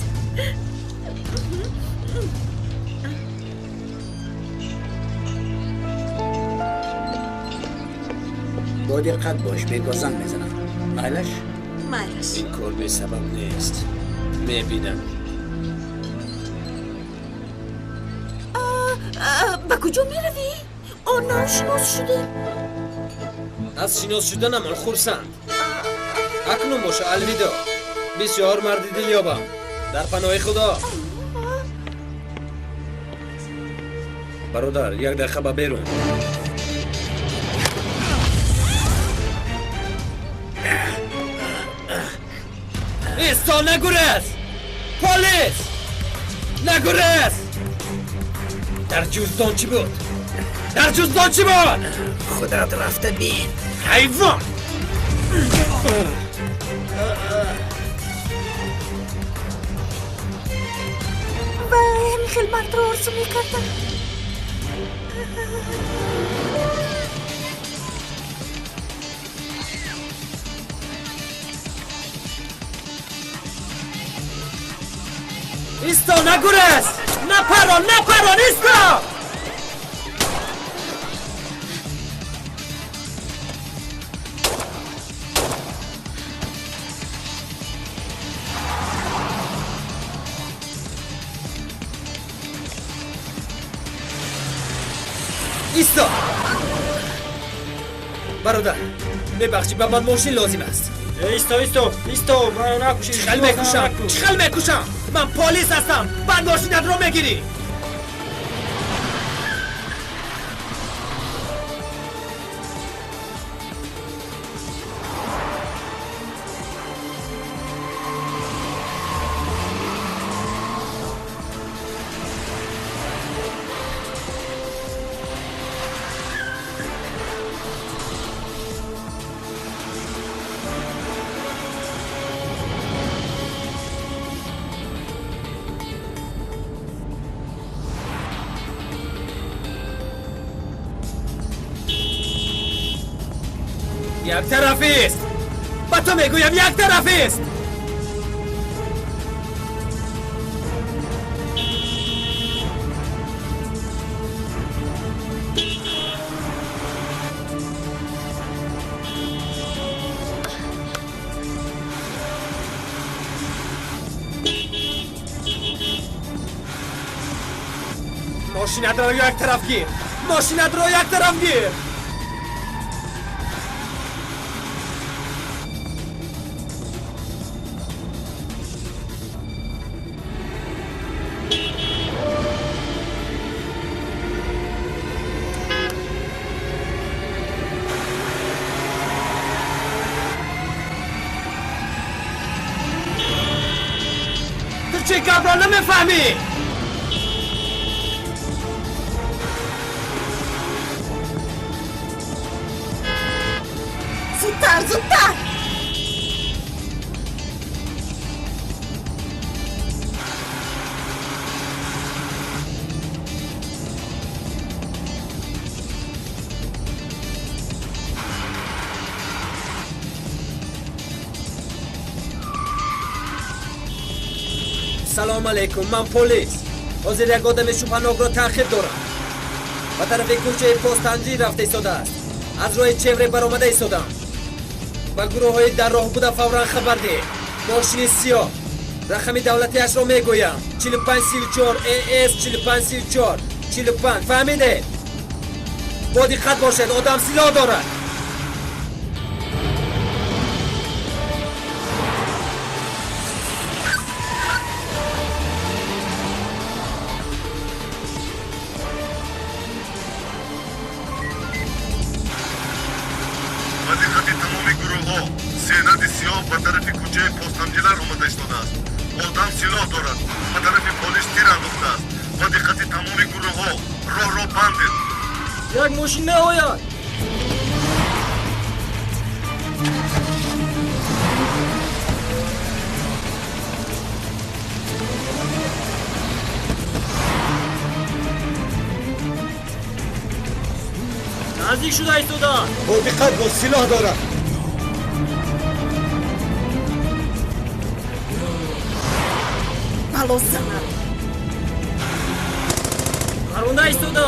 Бо диққат бош, бего занг мезанам. Майлаш? Майлаш. Ин кор бесабаб нест, мебинам. Ба куҷо меравӣ? О, нав шинос шудем. Аз шинос шуданамон хурсанд. Акнун боша, алвидо. Бисёр марди дилёбам. Дар паноҳи Худо. Бародар, як дақиқа ба берун. Исто, нагурез! Полис! Нагурез! Дар ҷуздон чӣ буд? Дар ҷуздон чӣ буд? Худат рафта бин. Ҳайвон! Ва ҳамин хел мардро орзу мекардам. Исто, нагурез! Напарон, напарон, исто! Исто! Бародар, мебахшӣ, ба ман мошин лозим аст. Исто, исто, исто, маро накушӣ. Чӣ хел мекушам? Чӣ хел мекушам? Ман полис ҳастам, баъд мошинатро мегирӣ. Як тарафист! Ба ту мегӯям, як тарафист! Мошинатро як тараф гир! Мошинатро як тараф гир! Чӣ гапро намефаҳмӣ? Зудтар, зудтар! Салом алейкум, ман полис. Ҳозир як одами шубҳанокро таъқиб дорам. Ба тарафи кӯчаи Постанҷӣ рафта истодааст. Аз роҳи чевре баромада истодам. Ба гурӯҳҳои дар роҳ буда фавран хабар деҳ. Мошини сиёҳ. Рақами давлатиашро мегӯям. 4534 АС 4534 45. Фаҳмидед? Бо диққат бошед, одам силоҳ дорад. Ба диққати тамоми гурӯҳҳо, сенади сиёҳ ба тарафи кӯчаи Постанҷилар омада истодааст. Одам силоҳ дорад, ба тарафи полис тир андохтааст. Ба диққати тамоми гурӯҳҳо, роҳро бандед. Як мошин меояд. Наздик шуда истода. Бо диққат бош, силоҳ дорад. Бало занад. Паронда истода.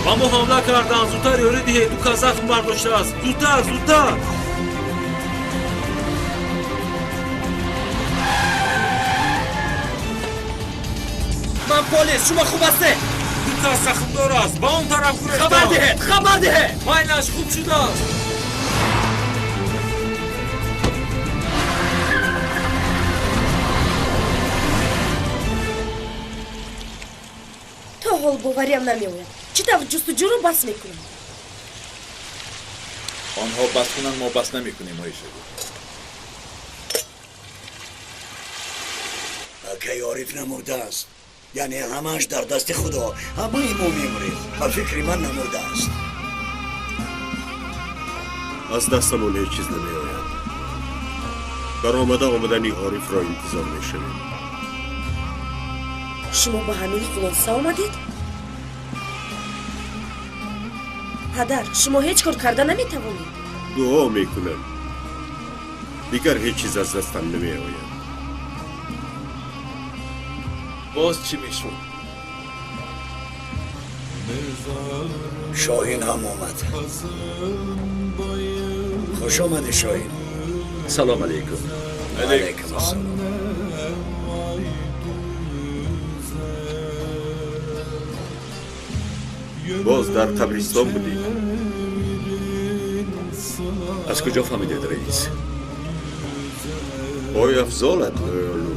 Ба мо ҳамла карданд. Зудтар ёрӣ диҳед, ду кас захм бардоштааст. Зудтар, зудтар! Ман полис, шумо хуб ҳастед? Ду кас захмдор аст, ба он тараф гурехтанд. Хабар диҳед, хабар диҳед! Майлаш, хуб шудааст. То ҳол бовариам намеояд. Чӣ тавр ҷустуҷӯро бас мекунам? Онҳо бас кунанд, мо бас намекунем, Оишагул. Акай Ориф намурдааст. Яъне ҳамааш дар дасти Худо. Ҳамаи мо мемурем. Ба фикри ман намурдааст. Аз дастамон ҳеҷ чиз намеояд. Баромада омадани Орифро интизор мешавем. Шумо ба ҳамин хулоса омадед? Падар, шумо ҳеҷ кор карда наметавонед. Дуо мекунам. Дигар ҳеҷ чиз аз дастам намеояд. Боз чӣ мешуд? Шоҳин ҳам омад. Хуш омадӣ, Шоҳин. Салом алейкум. Алейкум ассалом. Боз дар қабристон будӣ? Аз куҷо фаҳмидед, раис? Пойафзолат лӯлу.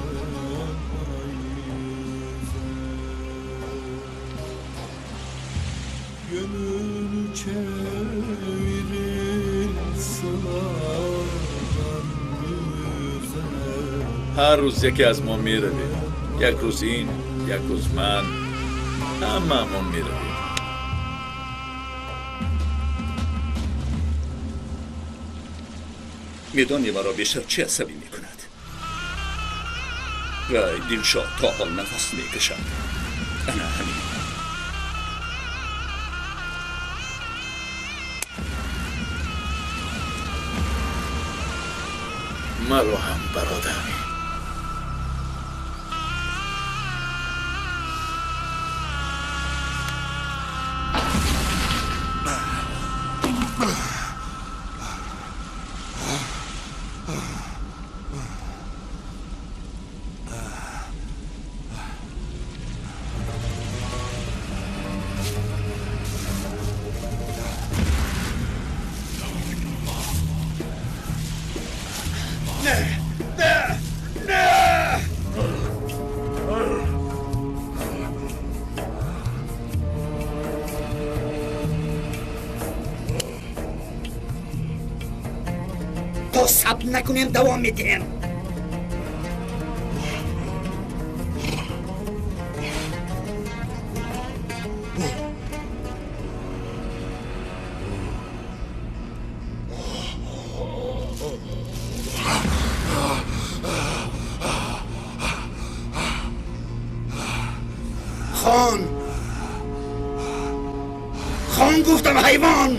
Ҳар рӯз яке аз мо меравем. Як рӯз ин, як рӯз ман. Ҳамаамон меравем. Медонӣ маро бештар чӣ асабӣ мекунад? Вай, Дилшод то ҳол нафас мекашад. Ана ҳамин. Маро ҳам, бародар. То сабр накунем, давом медиҳем. Хон, хон, гуфтам, ҳайвон!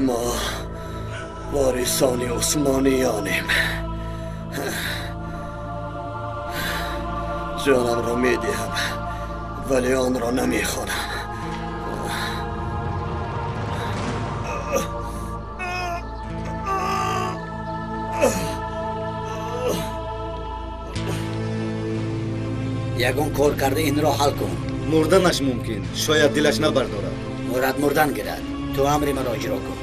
Мо ворисони усмониёнем. Ҷонамро медиҳам, вале онро намехонам. Ягон кор карда инро ҳал кун. Мурданаш мумкин, шояд дилаш набардорад. Мурад мурдан гирад. Ту амри маро иҷро кун.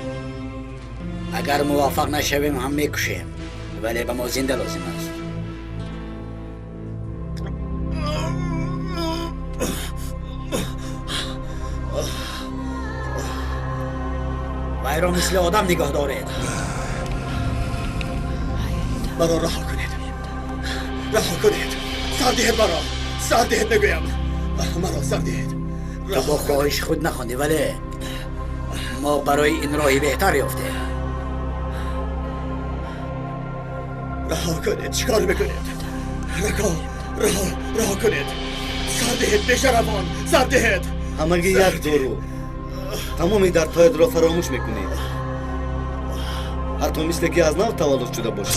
Агар муваффақ нашавем, ҳам мекушем, вале ба мо зинда лозим аст. Вайро мисли одам нигоҳ доред. Маро раҳо кунед, раҳо кунед, сар диҳед маро, сар диҳед мегӯям, маро сар диҳед. Ту бо хоҳиши худ нахондӣ, вале мо барои ин роҳи беҳтар ёфтем. Раҳо кунед, чӣ кор мекунед? Раҳо, раҳо, раҳо кунед, сар диҳед, бешарафон, сар диҳед. Ҳамагӣ як дору. Тамоми дардҳоятро фаромӯш мекунӣ. Ҳатто мисле ки аз нав таваллуд шуда бошӣ.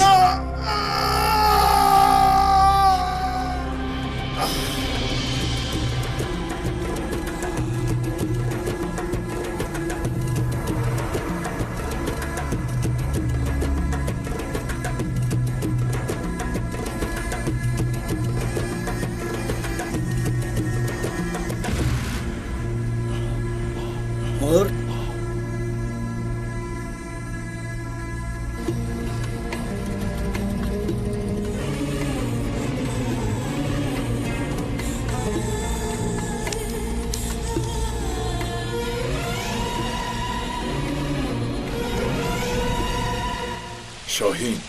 Шоҳин,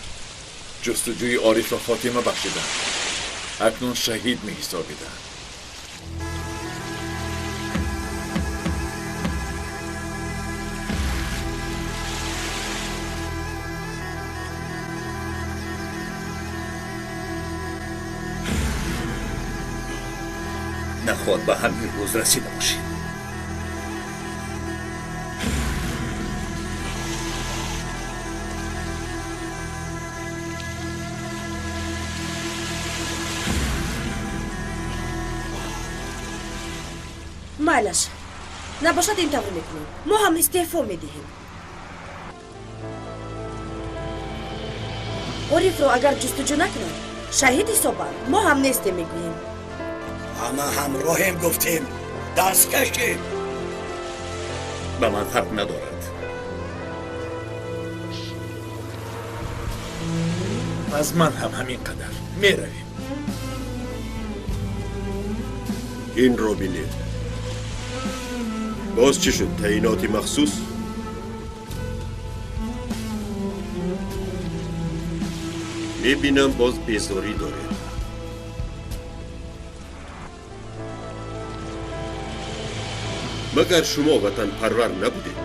ҷустуҷӯи Орифро хотима бахшиданд. Акнун шаҳид меҳисобиданд. Нахоҳад ба ҳамин рӯз расида бошем. Майлаш, набошад, ин тавр мекунем, мо ҳам истеъфо медиҳем. Орифро агар ҷустуҷӯ накунанд, шаҳид ҳисобанд, мо ҳам нестем мегӯем. Ҳама ҳамроҳем гуфтем, даст кашем. Ба ман фарқ надорад. Аз ман ҳам ҳамин қадар. Меравем. Инро бинед. Боз чӣ шуд? Таъиноти махсус? Мебинам, боз безорӣ доред. Магар шумо ватанпарвар набудед?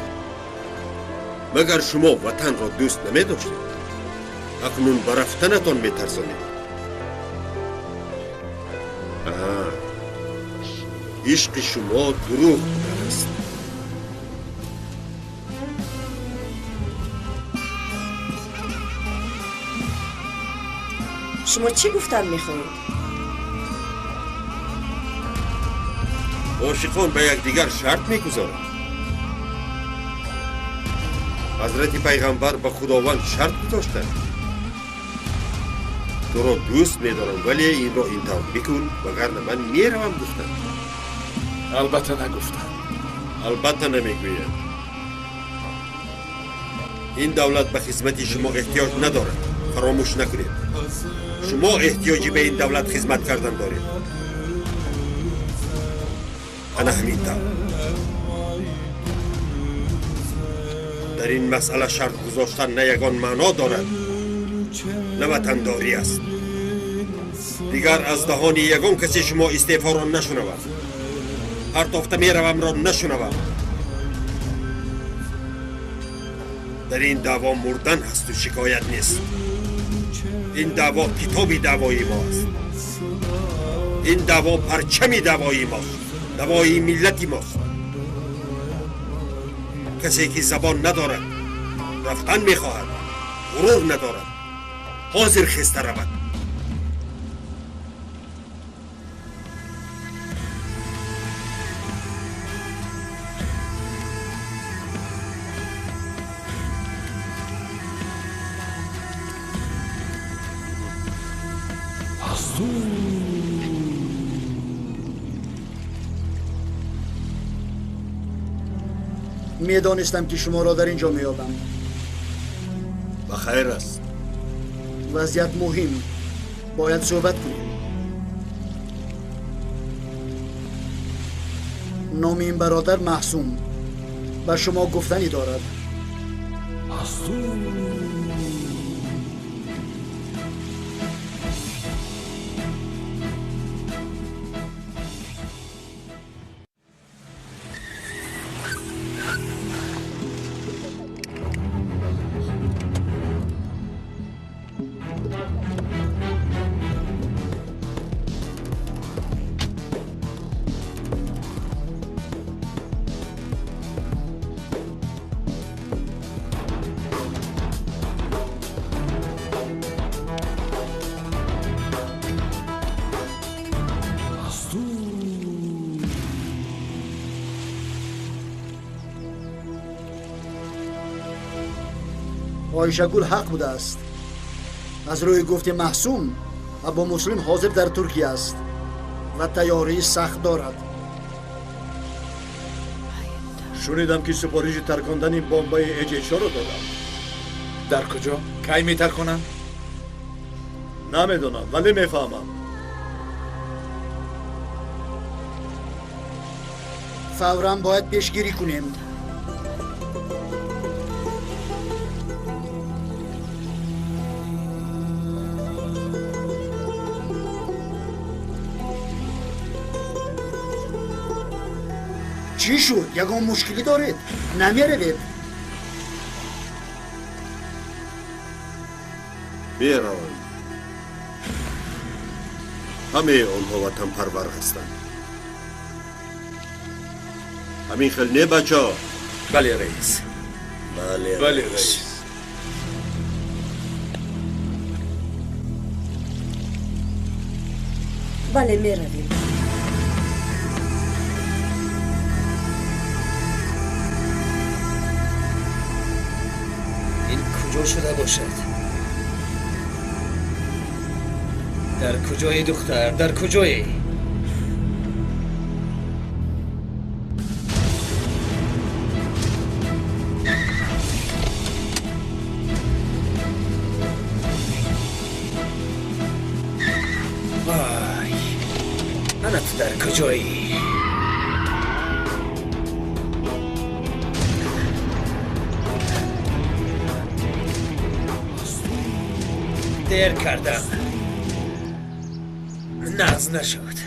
Магар шумо ватанро дӯст намедоштед? Акнун ба рафтанатон метарсонед. Ишқи шумо дурӯғ будааст. Шумо чӣ гуфтан мехоҳед? Ошиқон ба якдигар шарт мегузоранд. Ҳазрати пайғамбар ба Худованд шарт гузоштанд. Туро дӯст медорам, вале инро ин тавр бикун, вагарна ман меравам, гуфтанд. Албатта нагуфтам. Албатта намегӯяд. Ин давлат ба хизмати шумо эҳтиёҷ надорад. Фаромӯш накунед. Шумо эҳтиёҷи ба ин давлат хизмат кардан доред. Ана ҳамин тавр. Дар ин масъала шарт гузоштан на ягон маъно дорад, на ватандорӣ аст. Дигар аз даҳони ягон касе шумо истеъфоро нашунавад. Партофта меравамро нашунавам. Дар ин даъво мурдан ҳасту шикоят нест. Ин даъво китоби даъвои мо аст. Ин даъво парчами даъвои мост. Давои миллати мост. Касе ки забон надорад, рафтан мехоҳад, ғурур надорад, ҳозир хеста равад. Медонистам, ки шуморо дар ин ҷо меёбам. Ба хайр аст. Вазъият муҳим, бояд суҳбат кунем. Номи ин бародар Маҳсум ба шумо гуфтанӣ дорад. Ойшагул ҳақ будааст. Аз рӯи гуфти Маҳсум, Абу Муслим ҳозир дар Туркия аст ва тайёрии сахт дорад. Шунидам, ки супориши таркондани бомбаи эҷечоро додам. Дар куҷо? Кай метарконанд? Намедонам, вале мефаҳмам. Фавран бояд пешгирӣ кунем. Чӣ шуд? Ягон мушкилӣ доред? Намеравед? Мераванд. Ҳамаи онҳо ватанпарвар ҳастанд. Ҳамин хел не, бачаҳо? Бале, раис. Бале, раис. Бале, меравем. Ин куҷо шуда бошад? Дар куҷои, духтар? Дар куҷое? Вай, ана ту дар куҷоӣ? Дер кардам. Нағз нашуд.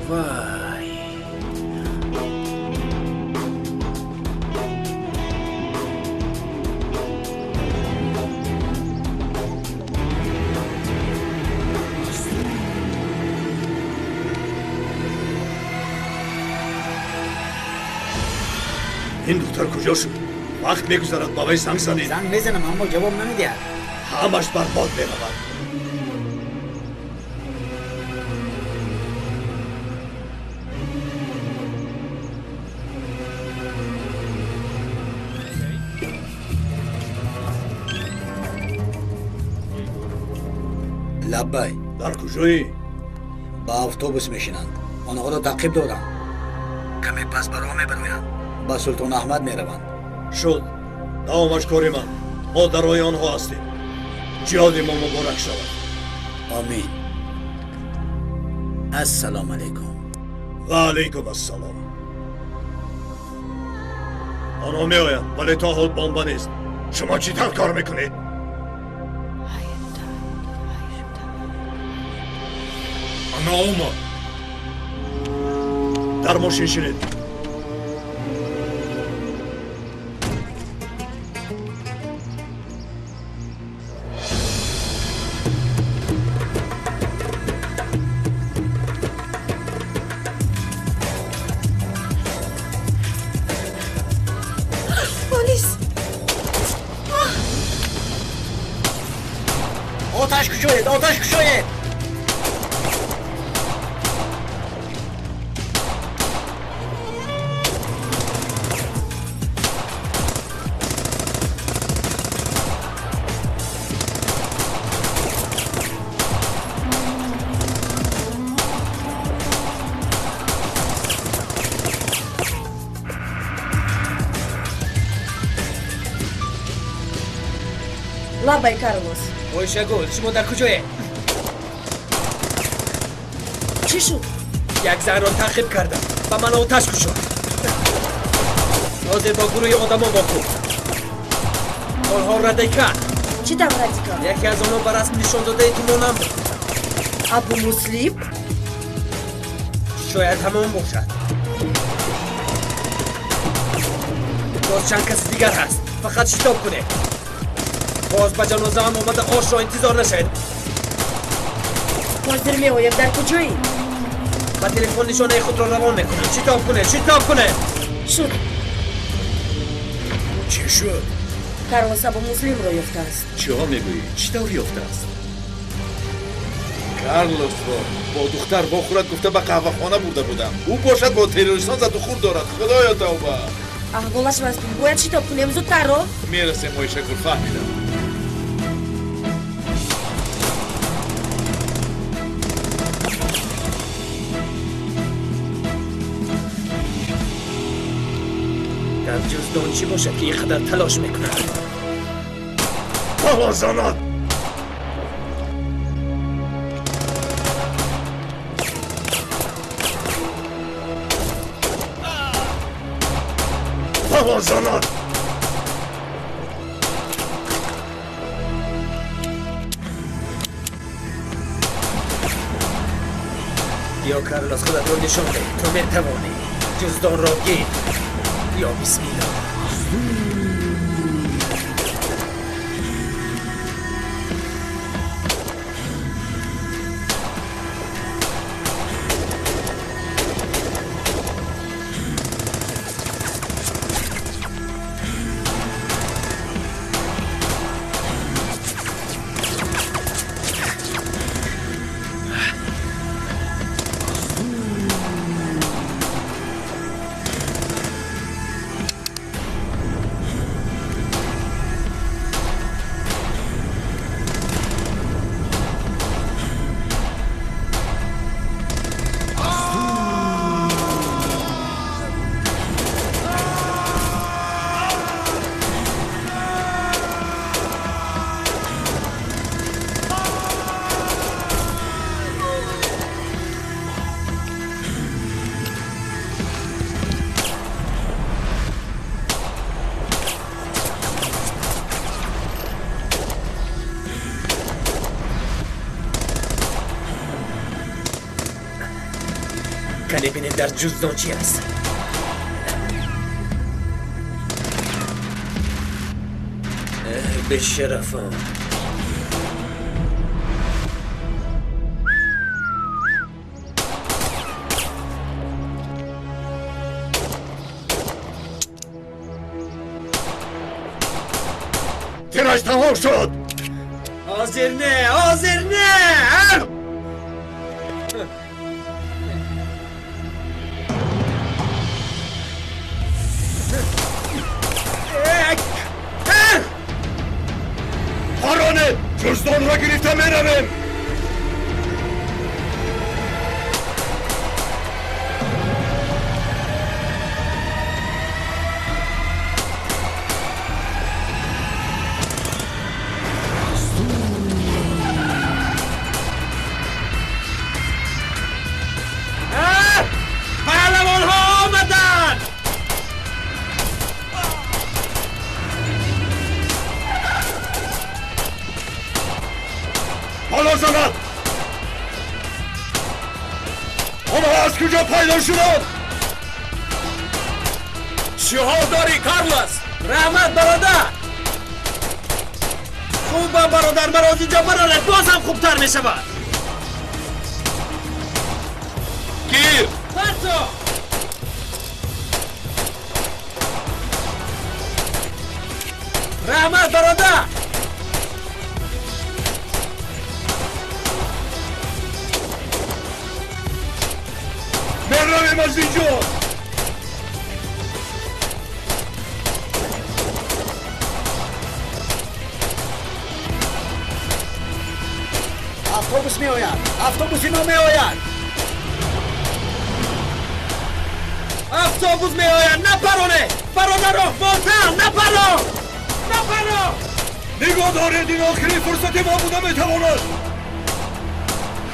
Вай. Ин духтар куҷо шуд? Вақт мегузарад, ба вай занг занед. Занг мезанам, аммо ҷавоб намедиҳад. Ҳамаш барбод меравад. Лаббай. Дар куҷоӣ? Ба автобус мешинанд. Онҳоро таъқиб дорам. Каме пас ба роҳ мебароянд. Ба Султон Аҳмад мераванд. Шуд. Давомаш кори ман. Мо дар роҳи онҳо ҳастем. Ҷиҳоди мо муборак шавад. Омин. Ассалому алайкум. Ва алайкум ассалом. Онҳо меоянд, вале то ҳол бомба нест. Шумо чӣ тавр кор мекунед? Ана омад. Дар мошин шинед. Полис! Оташ кушоед! Оташ кушоед! Лабай, Карлос. Ойшагул, шумо дар куҷое? Чӣ шуд? Як занро таъқиб кардам. Ба ман оташ кушод. Ҳозир бо гурӯҳи одамон вохӯрд. Онҳо радикал. Чӣ тавр радикал? Яке аз онҳо ба расм нишондодаи ту монанд буд. Абу Муслим? Шояд ҳамон бошад. Боз чанд каси дигар ҳаст. Фақат шитоб кунед. Боз ба ҷанозаам омада ошро интизор нашавед. Ҳозир меоям. Дар куҷоӣ? Ба телефон нишонаи худро равон мекунам. Шитоб кунед, шитоб кунед. Шуд. Чӣ шуд? Карлос Абу Муслимро ёфтааст. Чиҳо мегӯӣ? Чӣ тавр ёфтааст? Карлосро бо духтар вохӯрад гуфта ба қаҳвахона бурда будам. Ӯ бошад бо террористон задухӯр дорад. Худоё тавба! Аҳволаш вазмин. Бояд шитоб кунем. Зудтарро. Мерасем, Ойшагул, фаҳмидам. Дар ҷуздон чӣ бошад, ки ин қадар талош мекунад? Тавозанат! Тавозанат! Биё, Карлос, худатро нишон деҳ. Ту метавонӣ. Ҷуздонро гир. Ё бисмиллоҳ. Кане бинем, дар ҷуздон чи аст? Бешарафон. Тираш тамом шуд. Ҳозир не, ҳозир не. Пароне, ҷуздонро гирифта меравем. Паҳлавонҳо омаданд. Ҳоло занад. Онҳо аз куҷо пайдо шуданд? Чӣ ҳол дорӣ, Карлос? Раҳмат, бародар. Хубам, бародар. Маро аз инҷо бароред, боз ҳам хубтар мешавад. Гир. Парто. Раҳмат, бародар. Меравем аз инҷо. Автобус меояд, автобуси мо меояд. Автобус меояд, напароне, бародаро, ботан, напаро, напаро. Нигоҳ доред, ин охирин фурсати мо буда метавонад.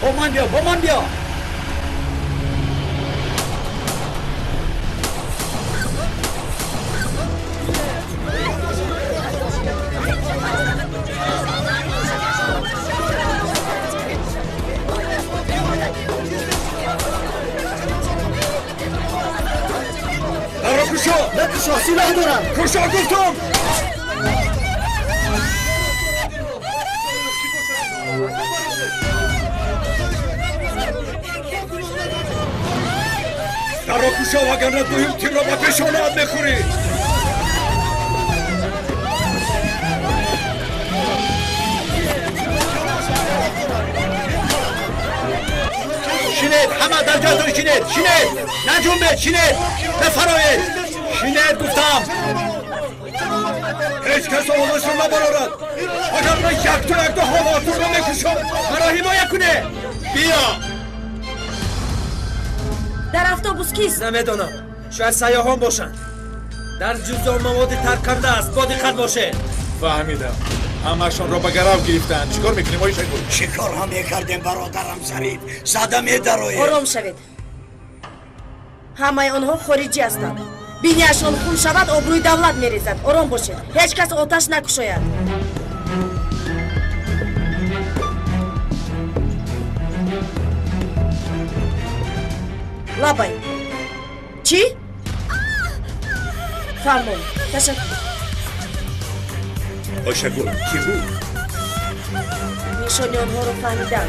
Бо ман биё, бо ман биё. Дарро кушо! Накушо, силоҳ дорам. Кушо гуфтам! Дарро кушо, вагарна дуюм тирро ба пешонаат мехӯрӣ. Шинед, ҳама дар ҷоятон шинед, шинед, наҷунбед, шинед, нафароед, шинед гуфтам. Ҳеҷ кас овозашро набарорад, вагарна якто якто ҳавоатонро мекушам. Маро ҳимоя кунед. Биё. Дар автобус кист? Намедонам, шояд сайёҳон бошанд. Дар ҷуздон маводи тарк кардааст, бо диққат бошед. Фаҳмидам, ҳамашонро ба гарав гирифтаанд. Чӣ кор мекунем, Оишагул? Чӣ корҳо мекардем, бародарам Зариф? Зада медароем. Ором шавед. Ҳамаи онҳо хориҷӣ ҳастанд. Биниашон хун шавад, обрӯи давлат мерезад. Ором бошед, ҳеҷ кас оташ накушояд. Лабай. Чӣ? Фармон. Ташаккур. Ойшагул, кӣ буд? Нишони онҳоро фаҳмидам.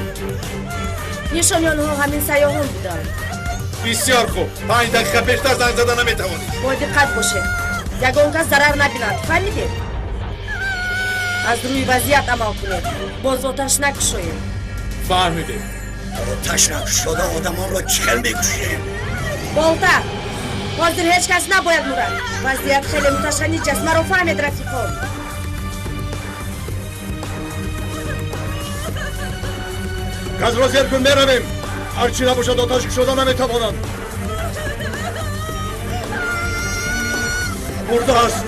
Нишони онҳо ҳамин сайёҳон буданд. Бисёр хуб. 5 дақиқа пештар занг зада наметавонӣ. Бо диққат бошед. Ягон кас зарар набинад. Фаҳмидед? Аз рӯи вазъият амал кунед. Боз оташ накушоед. Фаҳмидем. Оташ накушода одамонро чӣ хел мекушем? Болта! Ҳозир ҳеҷ кас набояд мурад. Вазъият хеле муташанниҷ аст. Маро фаҳмед, рафиқон. Газро зер кун, меравем. Ҳарчи набошад, оташ кушода наметавонанд. Мурдааст.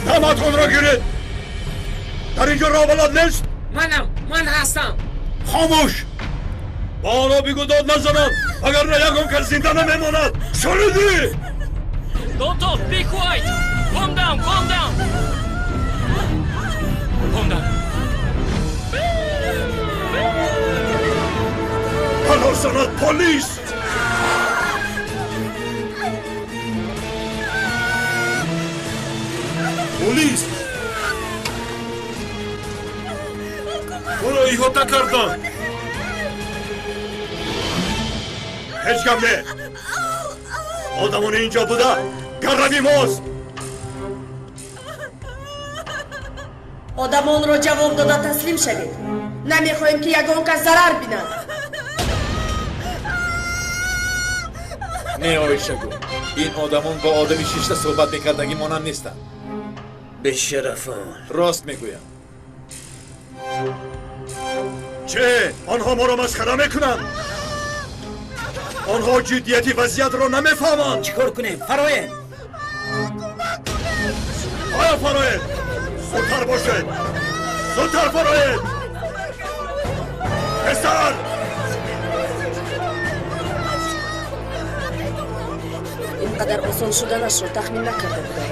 Даматонро гиред. Дар инҷо роҳбалад нест? Манам, ман ҳастам. Хомӯш! Ба онҳо бигӯ дод назананд, вагарна ягон кас зинда намемонад. Шунидӣ? Don't talk, be quiet. Calm down, calm down. Calm down. Бало занад полис! Полис! Ӯро иҳота карданд. Ҳеҷ гап не. Одамони инҷо буда гаррави мост. Одамонро ҷавоб дода таслим шавед. Намехоҳем, ки ягон кас зарар бинад. Не, Ойшагул, ин одамон бо одами шишта суҳбат мекардагӣ монанд нестанд. Бешарафон. Рост мегӯям. Че, онҳо моро масхара мекунанд? Онҳо ҷиддияти вазъиятро намефаҳманд. Чӣ кор кунем? Фароем. Оя фароед? Зудтар бошед! Зудтар фароед! Писар! Ин қадар осон шуданашро тахмин накарда будам.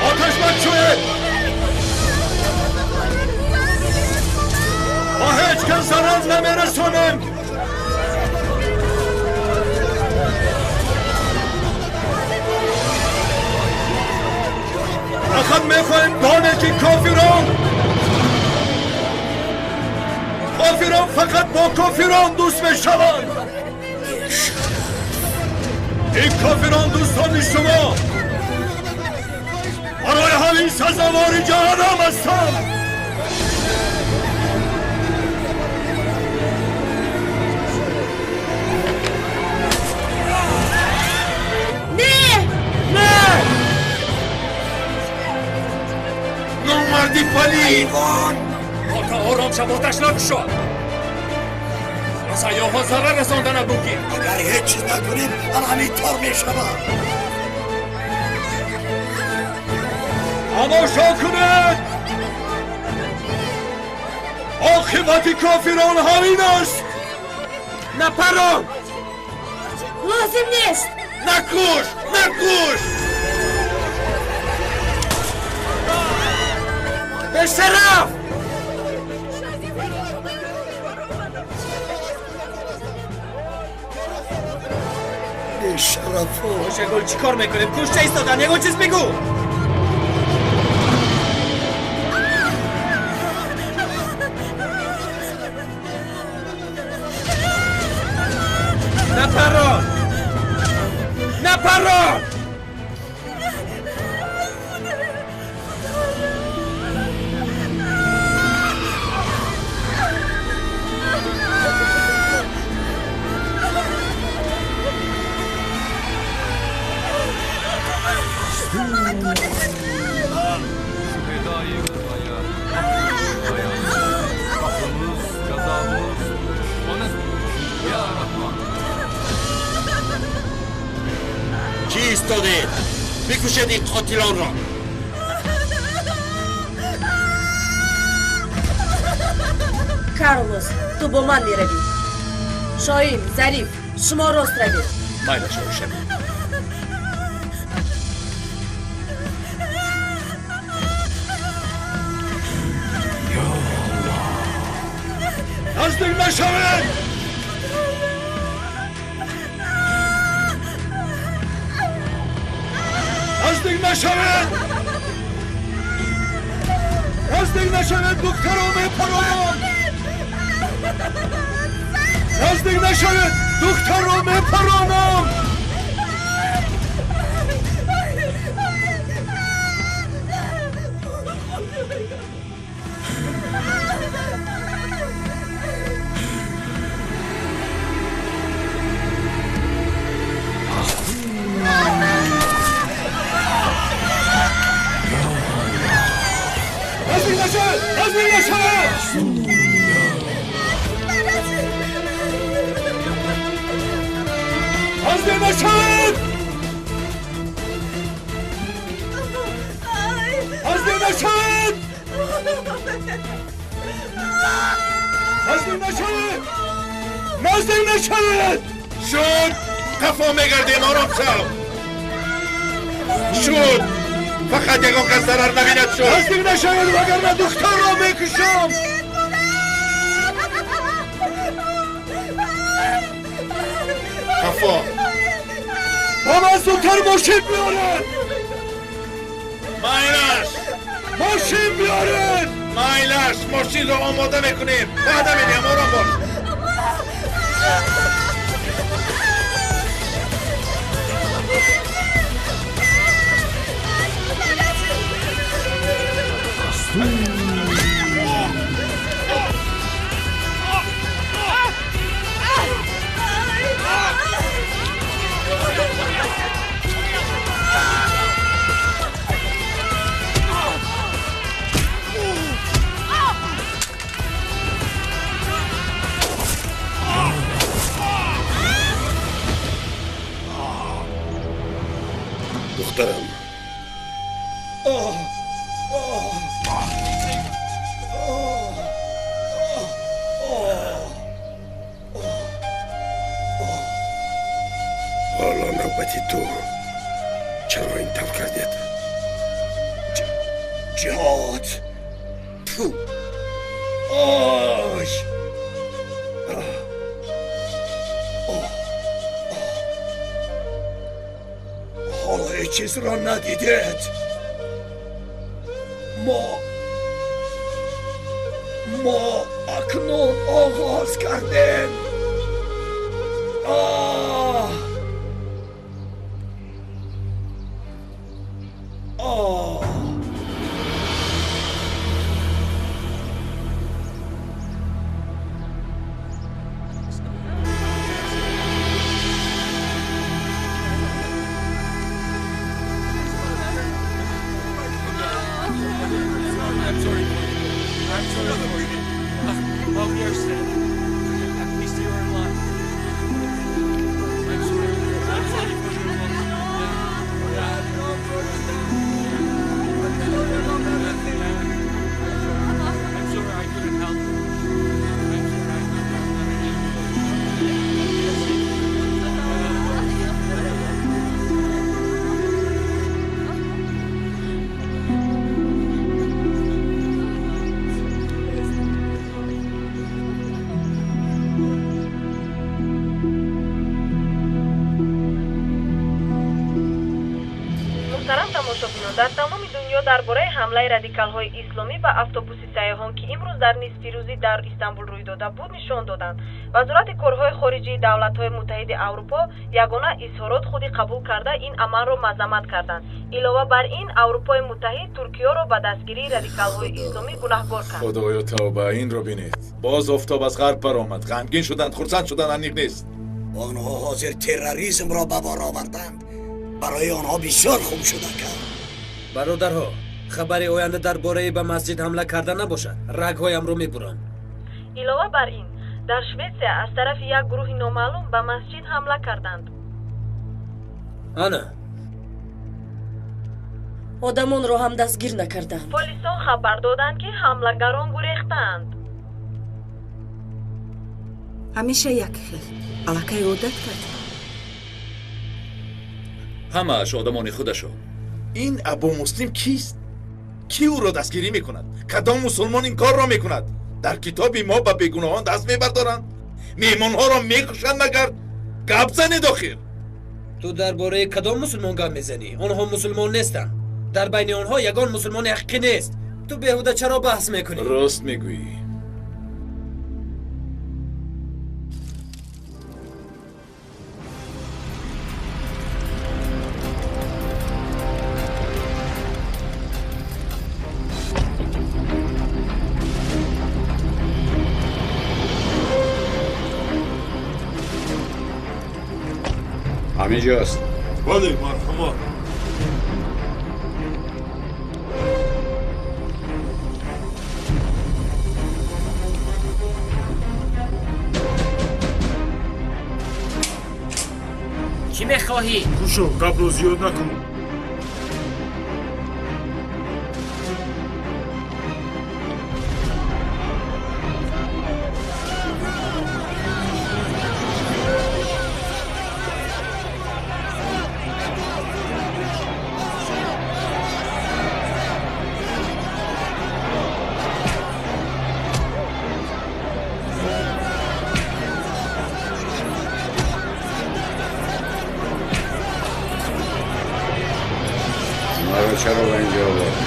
Оташ накушоед! Мо ҳеҷ кас зарар намерасонем. Фақат мехоҳем донед, ки кофирон фақат бо кофирон дӯст мешаванд. Ин кофирон дӯстони шумо барои ҳамин сазовори ҷаҳаннам ҳастанд. Не! Не! Номарди палид! Болта, ором шав, оташ накушо. Ба сайёҳон зарар расонданат мумкин. Агар ҳеҷ чиз накунем, ҳам ҳамин тор мешавад. Тамошо кунед! Оқибати кофирон ҳамин аст. Напарон! Лозим нест. Накуш! Накуш! Бешараф! Бешарафо! Ойшагул, чӣ кор мекунем? Кушта истодан, ягон чиз бигӯ! Напарон! Напарон! Кӣ истодед? Бикушед ин қотилонро! Карлос, ту бо ман меравӣ. Шоин, Зариф, шумо рост равед. Майлаш, Ойшагул. Наздик нашавед! Наздик нашавед! Наздик нашавед, духтаро мепаронам! Наздик нашавед, духтарро мепаронам! Наздик нашавед! Наздик нашавед! Наздик нашавед! Наздик нашавед! Наздик нашавед! Наздик нашавед! Шуд! Қафо мегардем, ором шав! Шуд! Фақат ягон кас зарар набинад, шуд! Наздик нашавед, вагарна духтарро мекушам! Қафо! Ба ман зудтар мошин биёред! Майлаш! Мошин биёред! Майлаш! Мошинро омода мекунем! Ваъда медиҳам, ором бош! Духтарам, ҳоло навбати ту. Чаро ин тавр кардед? Ҷиҳод! Тфу! Ой! Ҳоло ҳеҷ чизро надидед. Мо акнун оғоз кардем. Оҳ! Оҳ! I'm sorry for you. I'm sorry for you. We are sad. At least you are alive. I'm sorry. I'm sorry for your loss. Yeah. I'm sorry I couldn't help you. I'm sorry I couldn't help you. Муҳтарам тамошобинон, дар тамоми дунё дар бораи ҳамлаи радикалҳои исломӣ ба автобуси сайёҳон, ки имрӯз дар нисфирӯзӣ дар Истанбул рӯй дода буд, нишон доданд. Вазорати корҳои хориҷии давлатҳои муттаҳиди Аврупо ягона изҳорот худи қабул карда ин амалро мазаммат карданд. Илова бар ин, Аврупои муттаҳид Туркиёро ба дастгирии радикалҳои исломӣ гунаҳгор кард. Худоё, тавба, инро бинед. Боз офтоб аз ғарб баромад. Ғамгин шуданд, хурсанд шуданд, аниқ нест. Онҳо ҳозир терроризмро ба бор оварданд. Барои онҳо бисёр хуб шуда кард. Бародарҳо, хабари оянда дар бораи ба масҷид ҳамла карда набошад, рагҳоямро мебурам. Илова бар ин, дар Шветсия аз тарафи як гурӯҳи номаълум ба масҷид ҳамла карданд. Ана. Одамонро ҳам дастгир накарданд. Полисон хабар доданд, ки ҳамлагарон гурехтаанд. Ҳамеша як хел. Аллакай одат кардем. Ҳамааш одамони худашон. Ин Абу Муслим кист? Кӣ ӯро дастгирӣ мекунад? Кадом мусулмон ин корро мекунад? Дар китоби мо ба бегуноҳон даст мебардоранд, меҳмонҳоро мекушанд. Магар гап занед охир. Ту дар бораи кадом мусулмон гап мезанӣ? Онҳо мусулмон нестанд. Дар байни онҳо ягон мусулмони ҳақиқӣ нест. Ту беҳуда чаро баҳс мекунӣ? Рост мегӯӣ. ҳаминҷост. Бале, марҳамат. Чӣ мехоҳӣ? Хушо, гапро зиёд накун. Маро чаро ба инҷо овардӣ?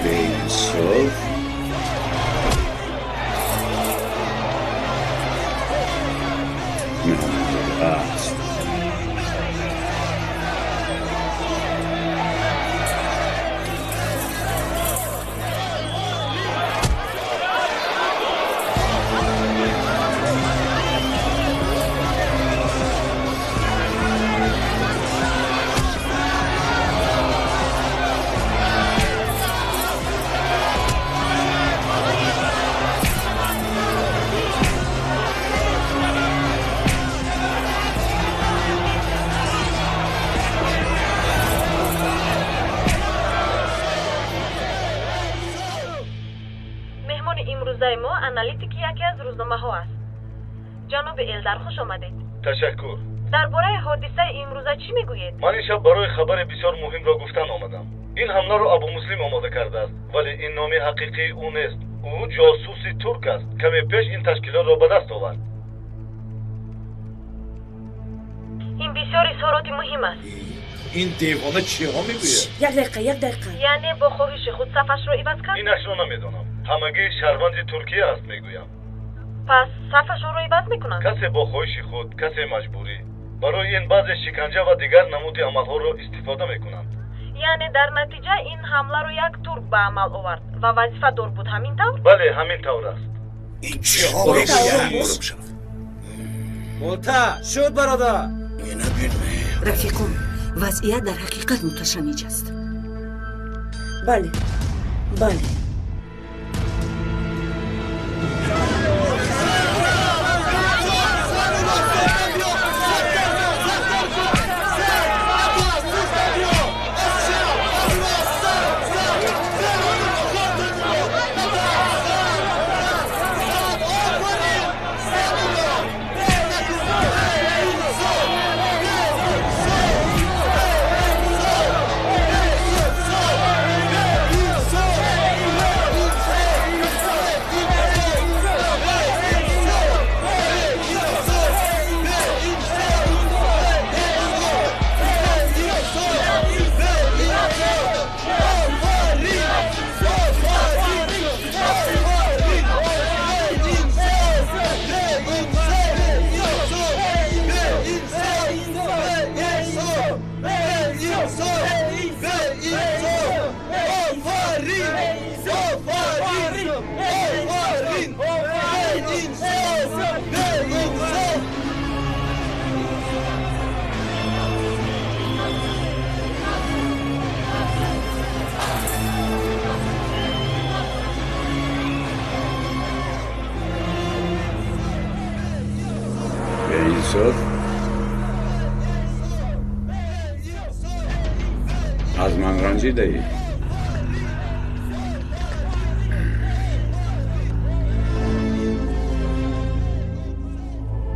Беинсоф? Номурааст. Меҳмони имрӯзаи мо аналитики яке аз рӯзномаҳо аст. Ҷаноби Элдар, хуш омадед. Ташаккур. Дар бораи ҳодисаи имрӯза чӣ мегӯед? Ман ин шаб барои хабари бисёр муҳимро гуфтан омадам. Ин ҳамларо Абу Муслим омода кардааст, вале ин номи ҳақиқии ӯ нест. Ӯ ҷосуси турк аст. Каме пеш ин ташкилотро ба даст овард. Ин бисёр изҳороти муҳим аст. Ин девона чиҳо мегӯяд? Як дақиқа, як дақиқа. Яъне бо хоҳиши худ сафашро иваз кард? Инашро намедонам. Ҳамагӣ шаҳрванди Туркия аст, мегӯям. Пас сафашонро иваз мекунанд? Касе бо хоҳиши худ, касе маҷбурӣ. Барои ин баъзе шиканҷа ва дигар намуди амалҳоро истифода мекунанд. Яъне дар натиҷа ин ҳамларо як турк ба амал овард ва вазифадор буд, ҳамин тавр? Бале, ҳамин тавр аст. Ин чиҳо мегӯяд? Болта шуд, бародар. Рафиқон, вазъият дар ҳақиқат муташанниҷ аст. Бале, бале. Hey! Юсуф, аз ман ранҷидаӣ?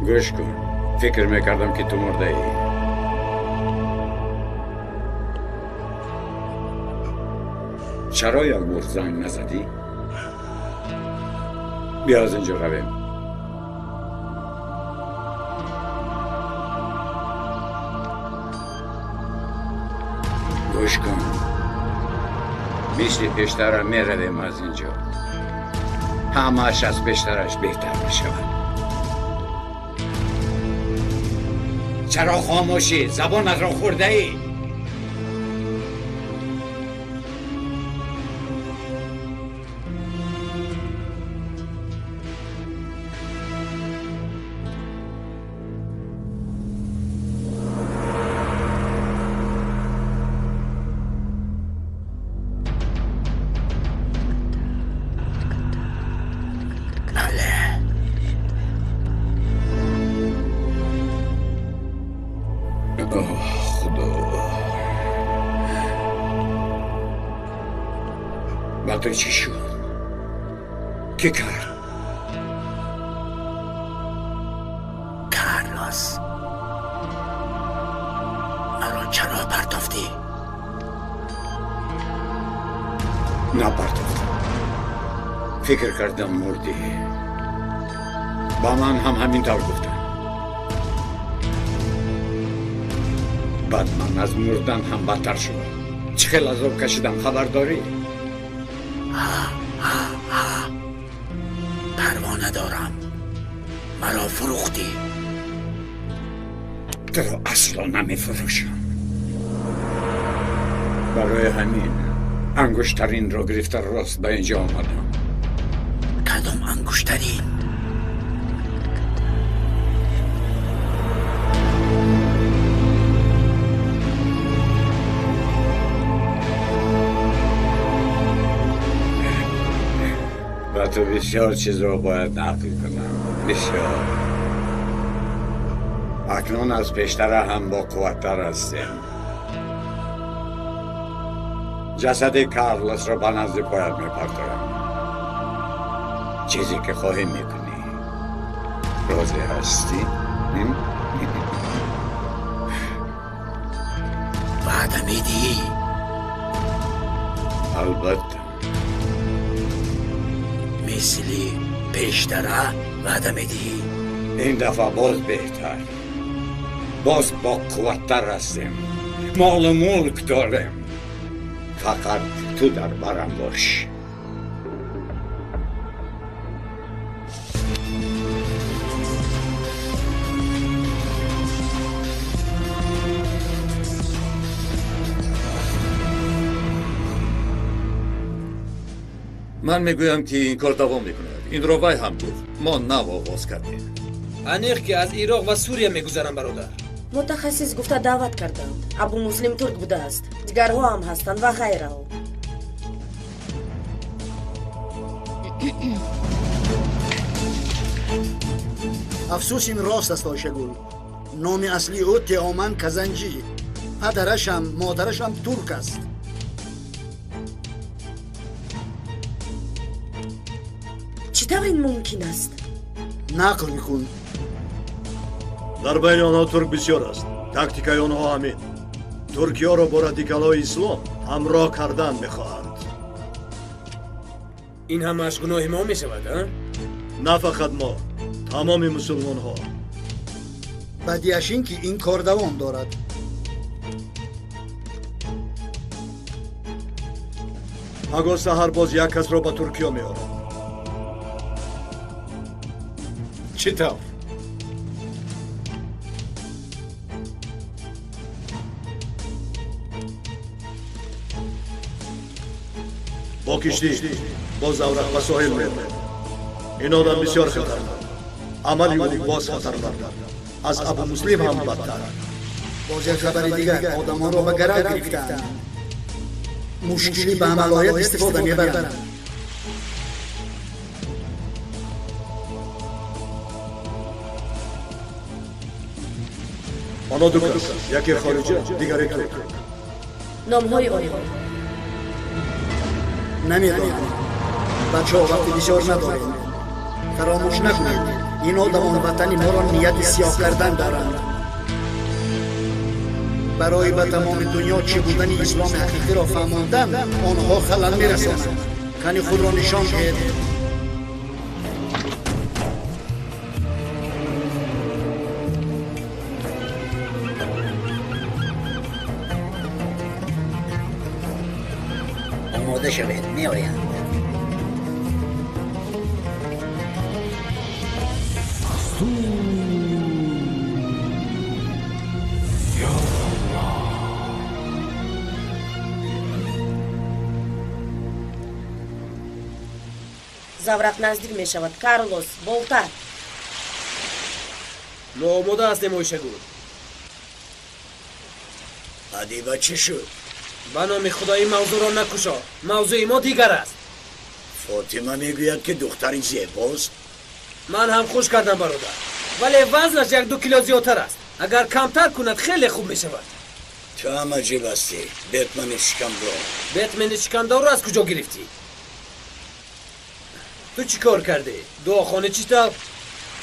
Гӯш кун, фикр мекардам, ки ту мурдаӣ. Чаро як бор занг назадӣ? Биё, аз инҷо равем. Гӯш кун, мисли пештара меравем аз инҷо. Ҳамааш аз пештараш беҳтар мешавад. Чаро хомӯшӣ? Забонатро хӯрдаӣ? Ба ту чӣ шуд? Кӣ кард? Карлос, маро чаро партофтӣ? Напартофтам. Фикр кардам, мурдӣ. Ба ман ҳам ҳамин тавр гуфтанд. Баъд ман аз мурдан ҳам бадтар шудам. Чӣ хел азоб кашидам, хабар дорӣ? Ҳа, парво надорам. Маро фурӯхтӣ. Туро асло намефурӯшам. Барои ҳамин ангуштаринро гирифта рост ба инҷо омадам. Кадом ангуштарин? Ба ту бисёр чизро бояд нақл кунам, бисёр. Акнун аз пештара ҳам бо қувваттар ҳастем. Ҷасади Карлосро ба назди поят мепартоям. Чизе ки хоҳӣ, мекунӣ. Розӣ ҳастӣ? Ваъда медиҳӣ? Албатта. Мисли пештара ваъда медиҳӣ? Ин дафъа боз беҳтар, боз бо қувваттар ҳастем. Молу мулк дорем. Фақат ту дар барам бош. Ман мегӯям, ки ин кор давом мекунад. Инро вай ҳам гуфт. Мо нав оғоз кардем. Аниқ, ки аз Ироқ ва Сурия мегузарам, бародар. Мутахассис гуфта даъват карданд. Абу Муслим турк будааст, дигарҳо ҳам ҳастанд ва ғайраҳо. Афсӯс, ин рост аст, Ойшагул. Номи аслии ӯ Теоман Казанҷӣ. Падарашам, модарашам турк аст. Чӣ тавр ин мумкин аст? Нақл мекун. Дар байни онҳо турк бисёр аст. Тактикаи онҳо ҳамин: туркиёро бо радикалҳои ислом ҳамроҳ кардан мехоҳанд. Ин ҳамааш гуноҳи мо мешавад, а? На фақат мо, тамоми мусулмонҳо. Бадиаш ин, ки ин кор давом дорад. Пагоҳ саҳар боз як касро ба Туркиё меорад. Чӣ тавр? Бо киштӣ, бо заврақ ба соҳил меравад. Ин одам бисёр хатарнок. Амали ӯ боз хатарноктар, аз Абу Муслим ҳам бадтар. Боз як хабари дигар: одамонро ба гарав гирифтаанд. Мушкилӣ ба амал ояд, истифода мебаранд. Онҳо ду кас, яке хориҷа, дигаре турк. Номҳои онҳо? Намедонам. Бачаҳо, вақти бисёр надорем. Фаромӯш накунед, ин одамон ватани моро нияти сиёҳ кардан доранд. Барои ба тамоми дунё чӣ будани исломи ҳақиқиро фаҳмондан онҳо халал мерасонанд. Кани худро нишон диҳед. Омода шавед, меоянд. Заврақ наздик мешавад. Карлос, болта. Мо омода ҳастем, Ойшагул. Адиба, чӣ шуд? Ба номи Худо, ин мавзӯъро накушо. Мавзӯи мо дигар аст. Фотима мегӯяд, ки духтари зебост. Ман ҳам хуш кардам, бародар, вале вазнаш 1-2 кило зиёдтар аст. Агар камтар кунад, хеле хуб мешавад. Ту ҳам аҷиб ҳастӣ, Бетмени шикамдор. Бетмени шикамдорро аз куҷо гирифтӣ? Ту чӣ кор кардӣ? Дуохонӣ чӣ тавр?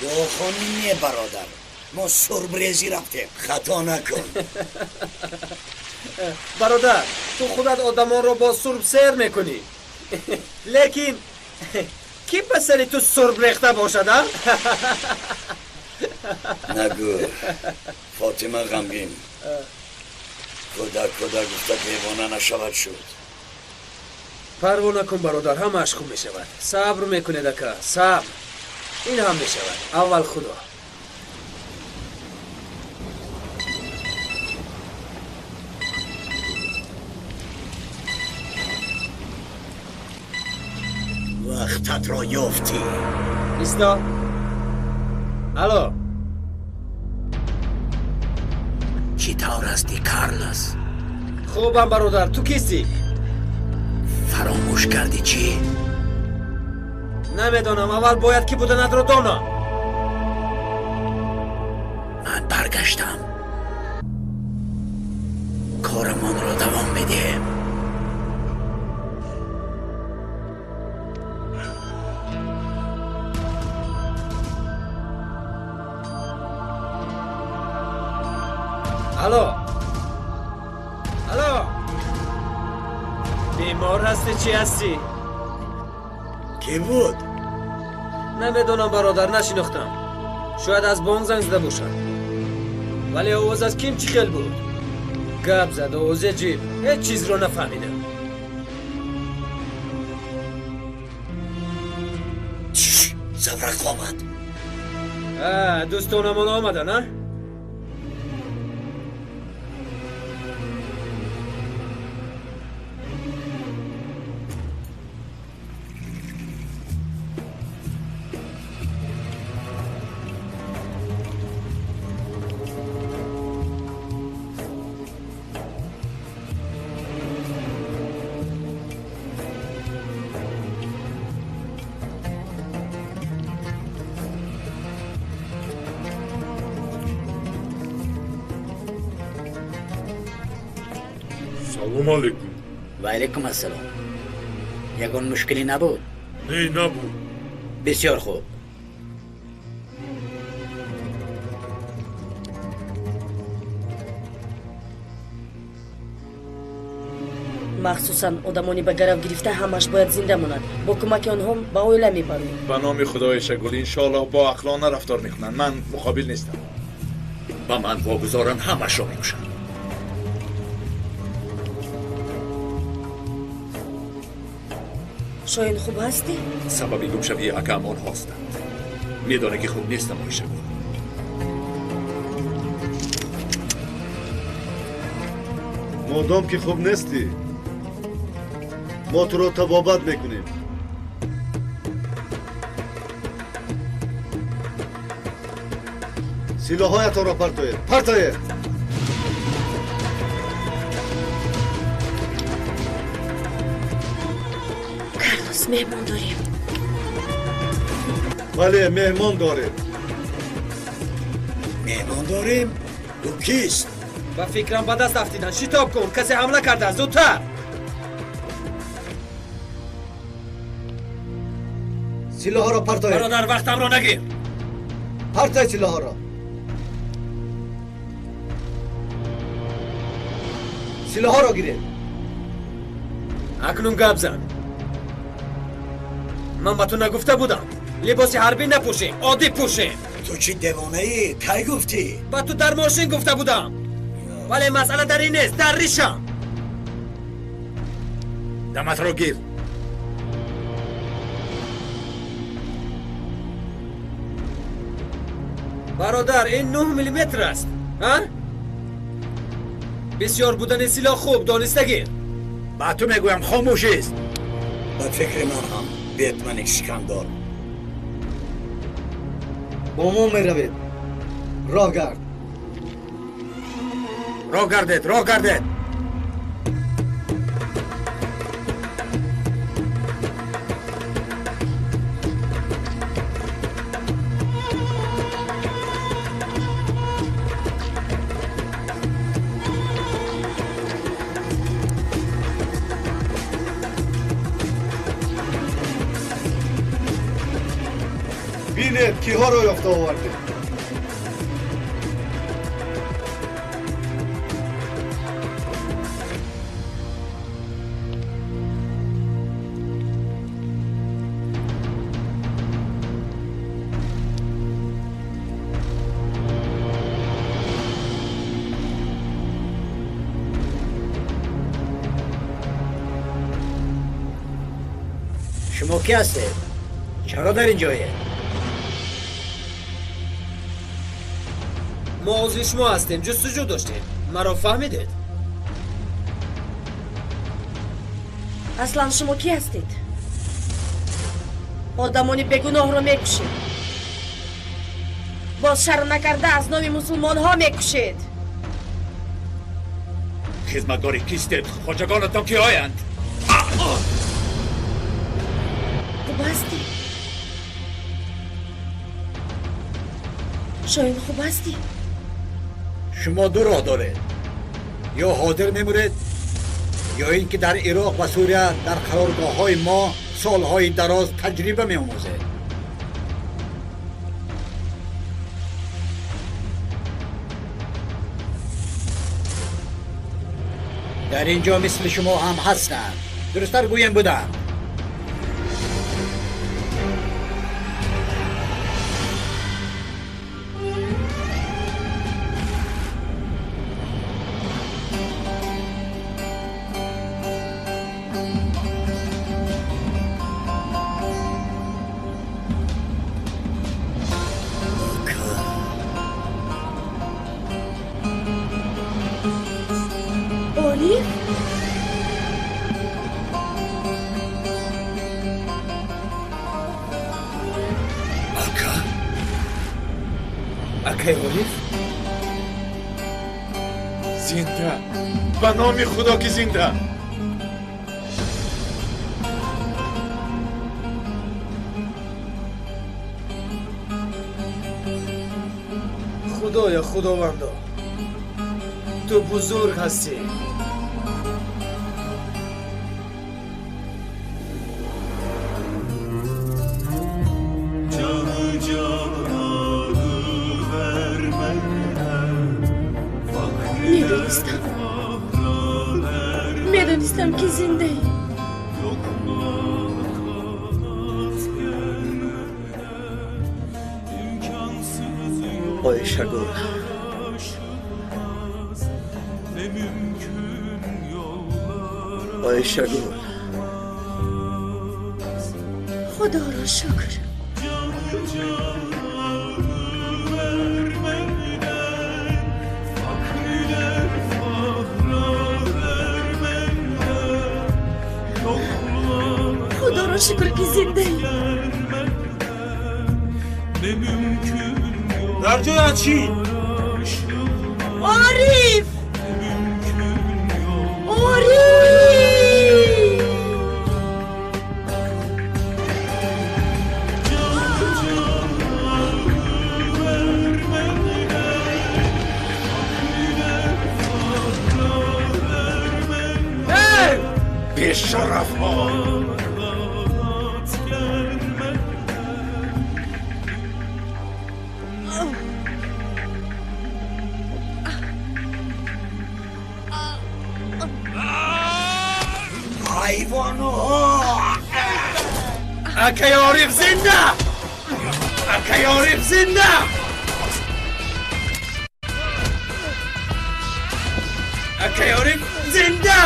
Дуохонӣ не, бародар, мо сурбрезӣ рафтем. Хато накун. Бародар, ту худат одамонро бо сурб сер мекунӣ, лекин кӣ ба сари ту сурб рехта бошад, а? Нагӯ, Фотима ғамгин. Кӯдак кӯдак гуфта девона нашавад шуд. Парво накун, бародар, ҳамааш хуб мешавад. Сабр мекунед, ака, сабр. Ин ҳам мешавад. Аввал Худо. Вақтатро ёфтӣ. Исто. Алло. Чӣ тавр ҳастӣ, Карлос? Хубам, бародар, ту кистӣ? Фаромӯш кардӣ чӣ? Намедонам, аввал бояд кӣ буданатро донам. Ман баргаштам. Корамонро давом медиҳем. Алло, алло, бемор ҳастӣ, чӣ ҳастӣ? Кӣ буд? Намедонам, бародар, нашинохтам. Шояд аз бонк занг зада бошад, вале овоз аз ким чӣ хел буд? Гап зад, овози аҷиб, ҳеҷ чизро нафаҳмидам. Заврақ омад. Дӯстонамон омаданд, а? Салом алейкум. Ва алейкум ассалом. Ягон мушкилӣ набуд? Не, набуд. Бисёр хуб. Махсусан одамони ба гарав гирифта ҳамаш бояд зинда монад. Бо кӯмаки онҳо ба оила мебарем. Ба номи Худои Шагул, иншоаллоҳ бо ақлона рафтор мекунанд. Ман муқобил нестам. Ба ман вогузоранд, ҳамашро мекушанд. Шоҳин, хуб ҳастӣ? Сабаби гумшавии акаам онҳостанд. Медонӣ, ки хуб нестам, Ойшагул. Модом ки хуб нестӣ, мо туро табобат мекунем. Силоҳҳоятонро партоед, партоед! Карлос, меҳмон дорем. Бале, меҳмон дорем. Меҳмон дорем? Ӯ кист? Ба фикрам ба даст афтидан. Шитоб кун, касе ҳамла кардааст, зудтар. Силоҳро партоед. Бародар, вақтамро нагир. Партой силоҳро. Силоҳро гиред. Акнун гап зан. Ман ба ту нагуфта будам. Либоси ҳарбӣ напӯшем, оддӣ пӯшем. Ту чӣ девонаӣ? Кай гуфтӣ? Ба ту дар мошин гуфта будам. Вале масъала дар ин нест, дар ришам. Даматро гир. Бародар, ин 9 миллиметр аст. А? Бисёр будани силоҳ хуб дониста гир. Ба ту мегӯям хомӯш ист. Ба фикри ман ҳам бетмани шикамдор. Бо мо меравед. Роҳ гард. Роҳ гардед, роҳ гардед. Бинед, киҳоро ёфта овардем. Шумо ки ҳастед? Чаро дар ин ҷоед? Мо узви шумо ҳастем, ҷустуҷӯ доштем. Маро фаҳмидед? Аслан шумо кӣ ҳастед? Одамони бегуноҳро мекушед. Боз шарм накарда аз номи мусулмонҳо мекушед. Хизматгори кистед? Хоҷагонатон ки оянд? Хуб ҳастӣ? Шоҳин, хуб ҳастӣ? Шумо ду роҳ доред. Ё ҳозир мемуред, ё ин ки дар Ироқ ва Сурия дар қароргоҳҳои мо солҳои дароз таҷриба меомӯзед. Дар ин ҷо мисли шумо ҳам ҳастанд. Дурусттар гӯем буданд. Ориф? Ака? Акай Ориф? Зинда! Ба номи Худо ки зинда! Худоё, Худовандо, ту бузург ҳастӣ. Медонистам, медонистам ки зиндаӣ. Оишагул, Оишагул, Худоро шукр. Худоро шукр ки зиндаӣ. Дар ҷояд чӣ? Ориф! Ориф! Бешарафҳо! Ҳайвонҳо! Акаи Ориф зинда! Акаи Ориф зинда! Акаи Ориф зинда!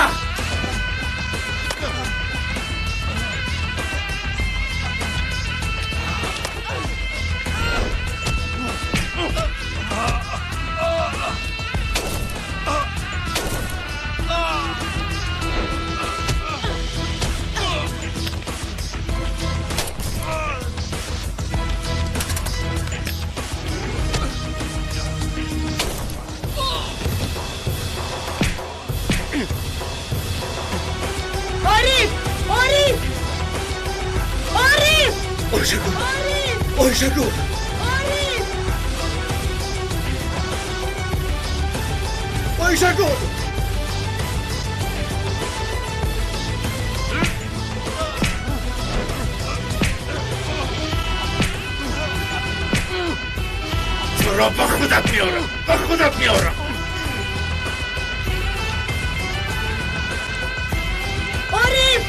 Ориф! Ориф! Ориф! Ойшагул! Ориф! Ойшагул! Ориф! Ойшагул! Туро ба худат меорам, ба худат меорам. Ориф!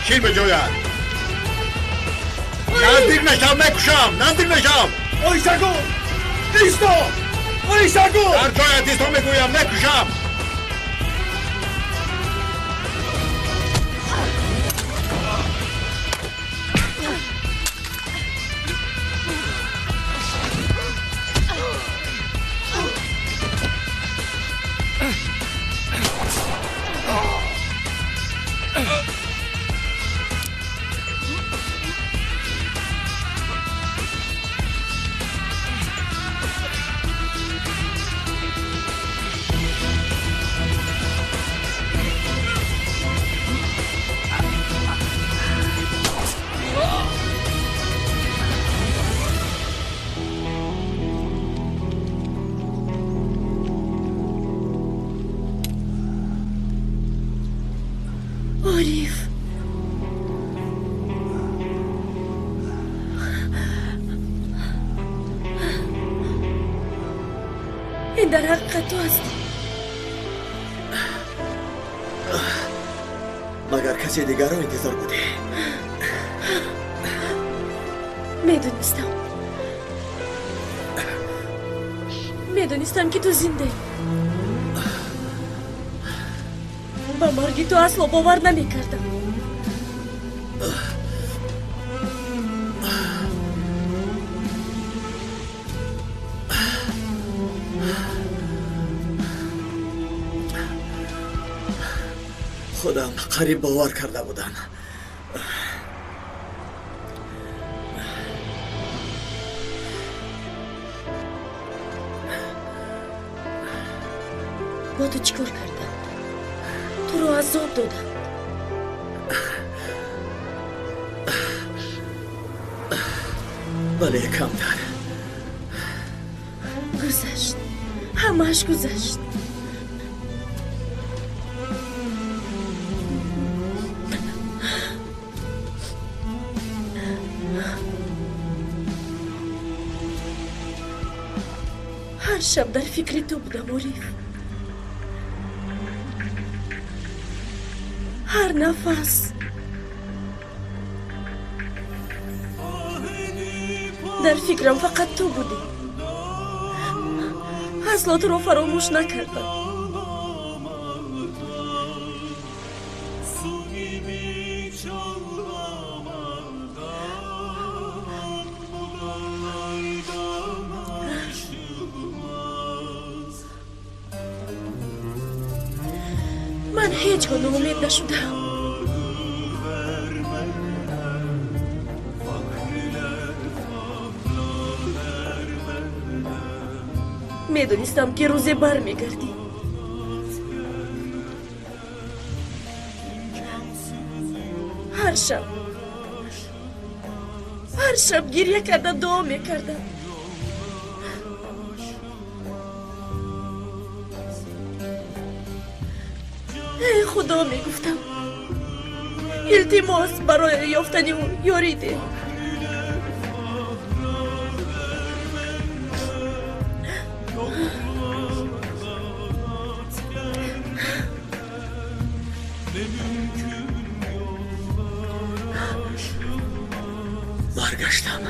Чӣ беҷояд? Наздик нашав, мекушам! Наздик нашав! Ойшагул! Исто! Ойшагул! Дар ҷоят исто, мегӯям, мекушам! Ориф! Ин дар ҳақиқат ту ҳастӣ. Магар касе дигарро интизор будӣ? Медонистам. Медонистам, ки ту зиндаӣ. Ба марги ту асло бовар намекардам. Худам қариб бовар карда будам. Бо ту чӣ кор кардам? Туро азоб додам. Бале, камтар. Гузашт. Ҳамааш гузашт. Ҳар шаб дар фикри ту будам, Ориф. Ҳар нафас. Дар фикрам фақат ту будӣ. Асло туро фаромӯш накардам. Ман ҳеҷ гоҳ ноумед нашудам. Медонистам, ки рӯзе бармегардӣ. Ҳар шаб, ҳар шаб гирья карда дуо мекардам. Эй Худо, мегуфтам, илтимос, барои ёфтани ӯ ёрӣ деҳ. Баргаштам.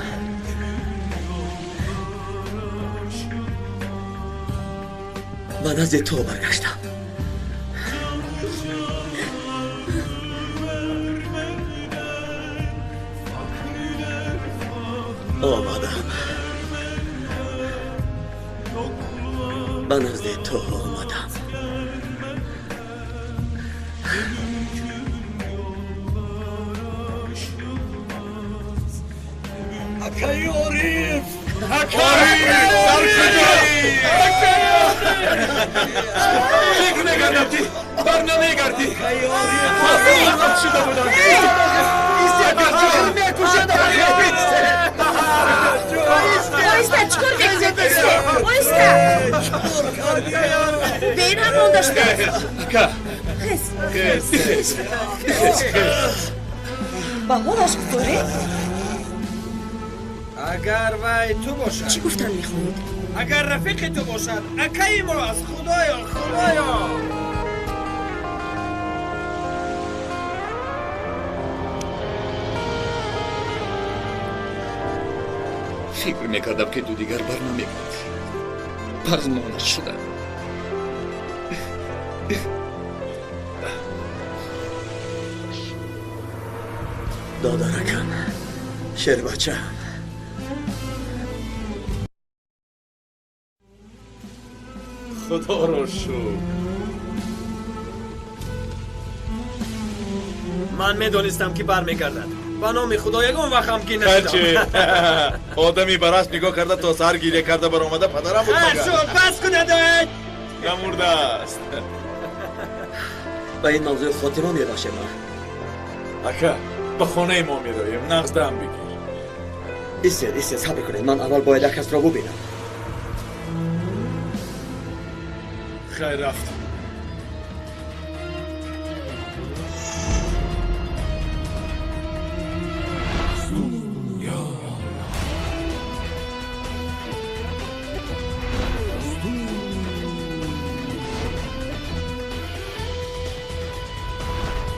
Ба назди ту баргаштам. Омадам. Ба назди ту омадам. Акаи Ориф! Акаи! Дар куҷоӣ? Фикр мекардам, ки бар намегардӣ. Ғазаб шуда будам. Оҳиста, чӣ кор мекунед? Оҳиста, бе ин ҳам монда шудааст. Ака! Хез. Хез, хез, хез, хез. Ба ҳолаш гузоред. Агар вай ту бошад. Чӣ гуфтан мехоҳед? Агар рафиқи ту бошад, акаи мо аст. Худоё, Худоё! Фикр мекардам, ки ту дигар бар намегардӣ. Парзмона шудам. Додаракам, шербачам. Худоро шукр. Ман медонистам, ки бармегардад. Ба номи Худо, ягон вақт ғамгин нашудам. Хайчи, одами ба расм нигоҳ карда, то саҳар гиря карда баромада, падарам буд Хайр магар. шуд, бас кунед! Намурдааст. Ба ин мавзӯи хотима мебахшем. Ака, ба хонаи мо мероем, нағз дам бигир. Истед, истед, сабр кунед. Ман аввал бояд як касро бубинам. Хайр, рафтам.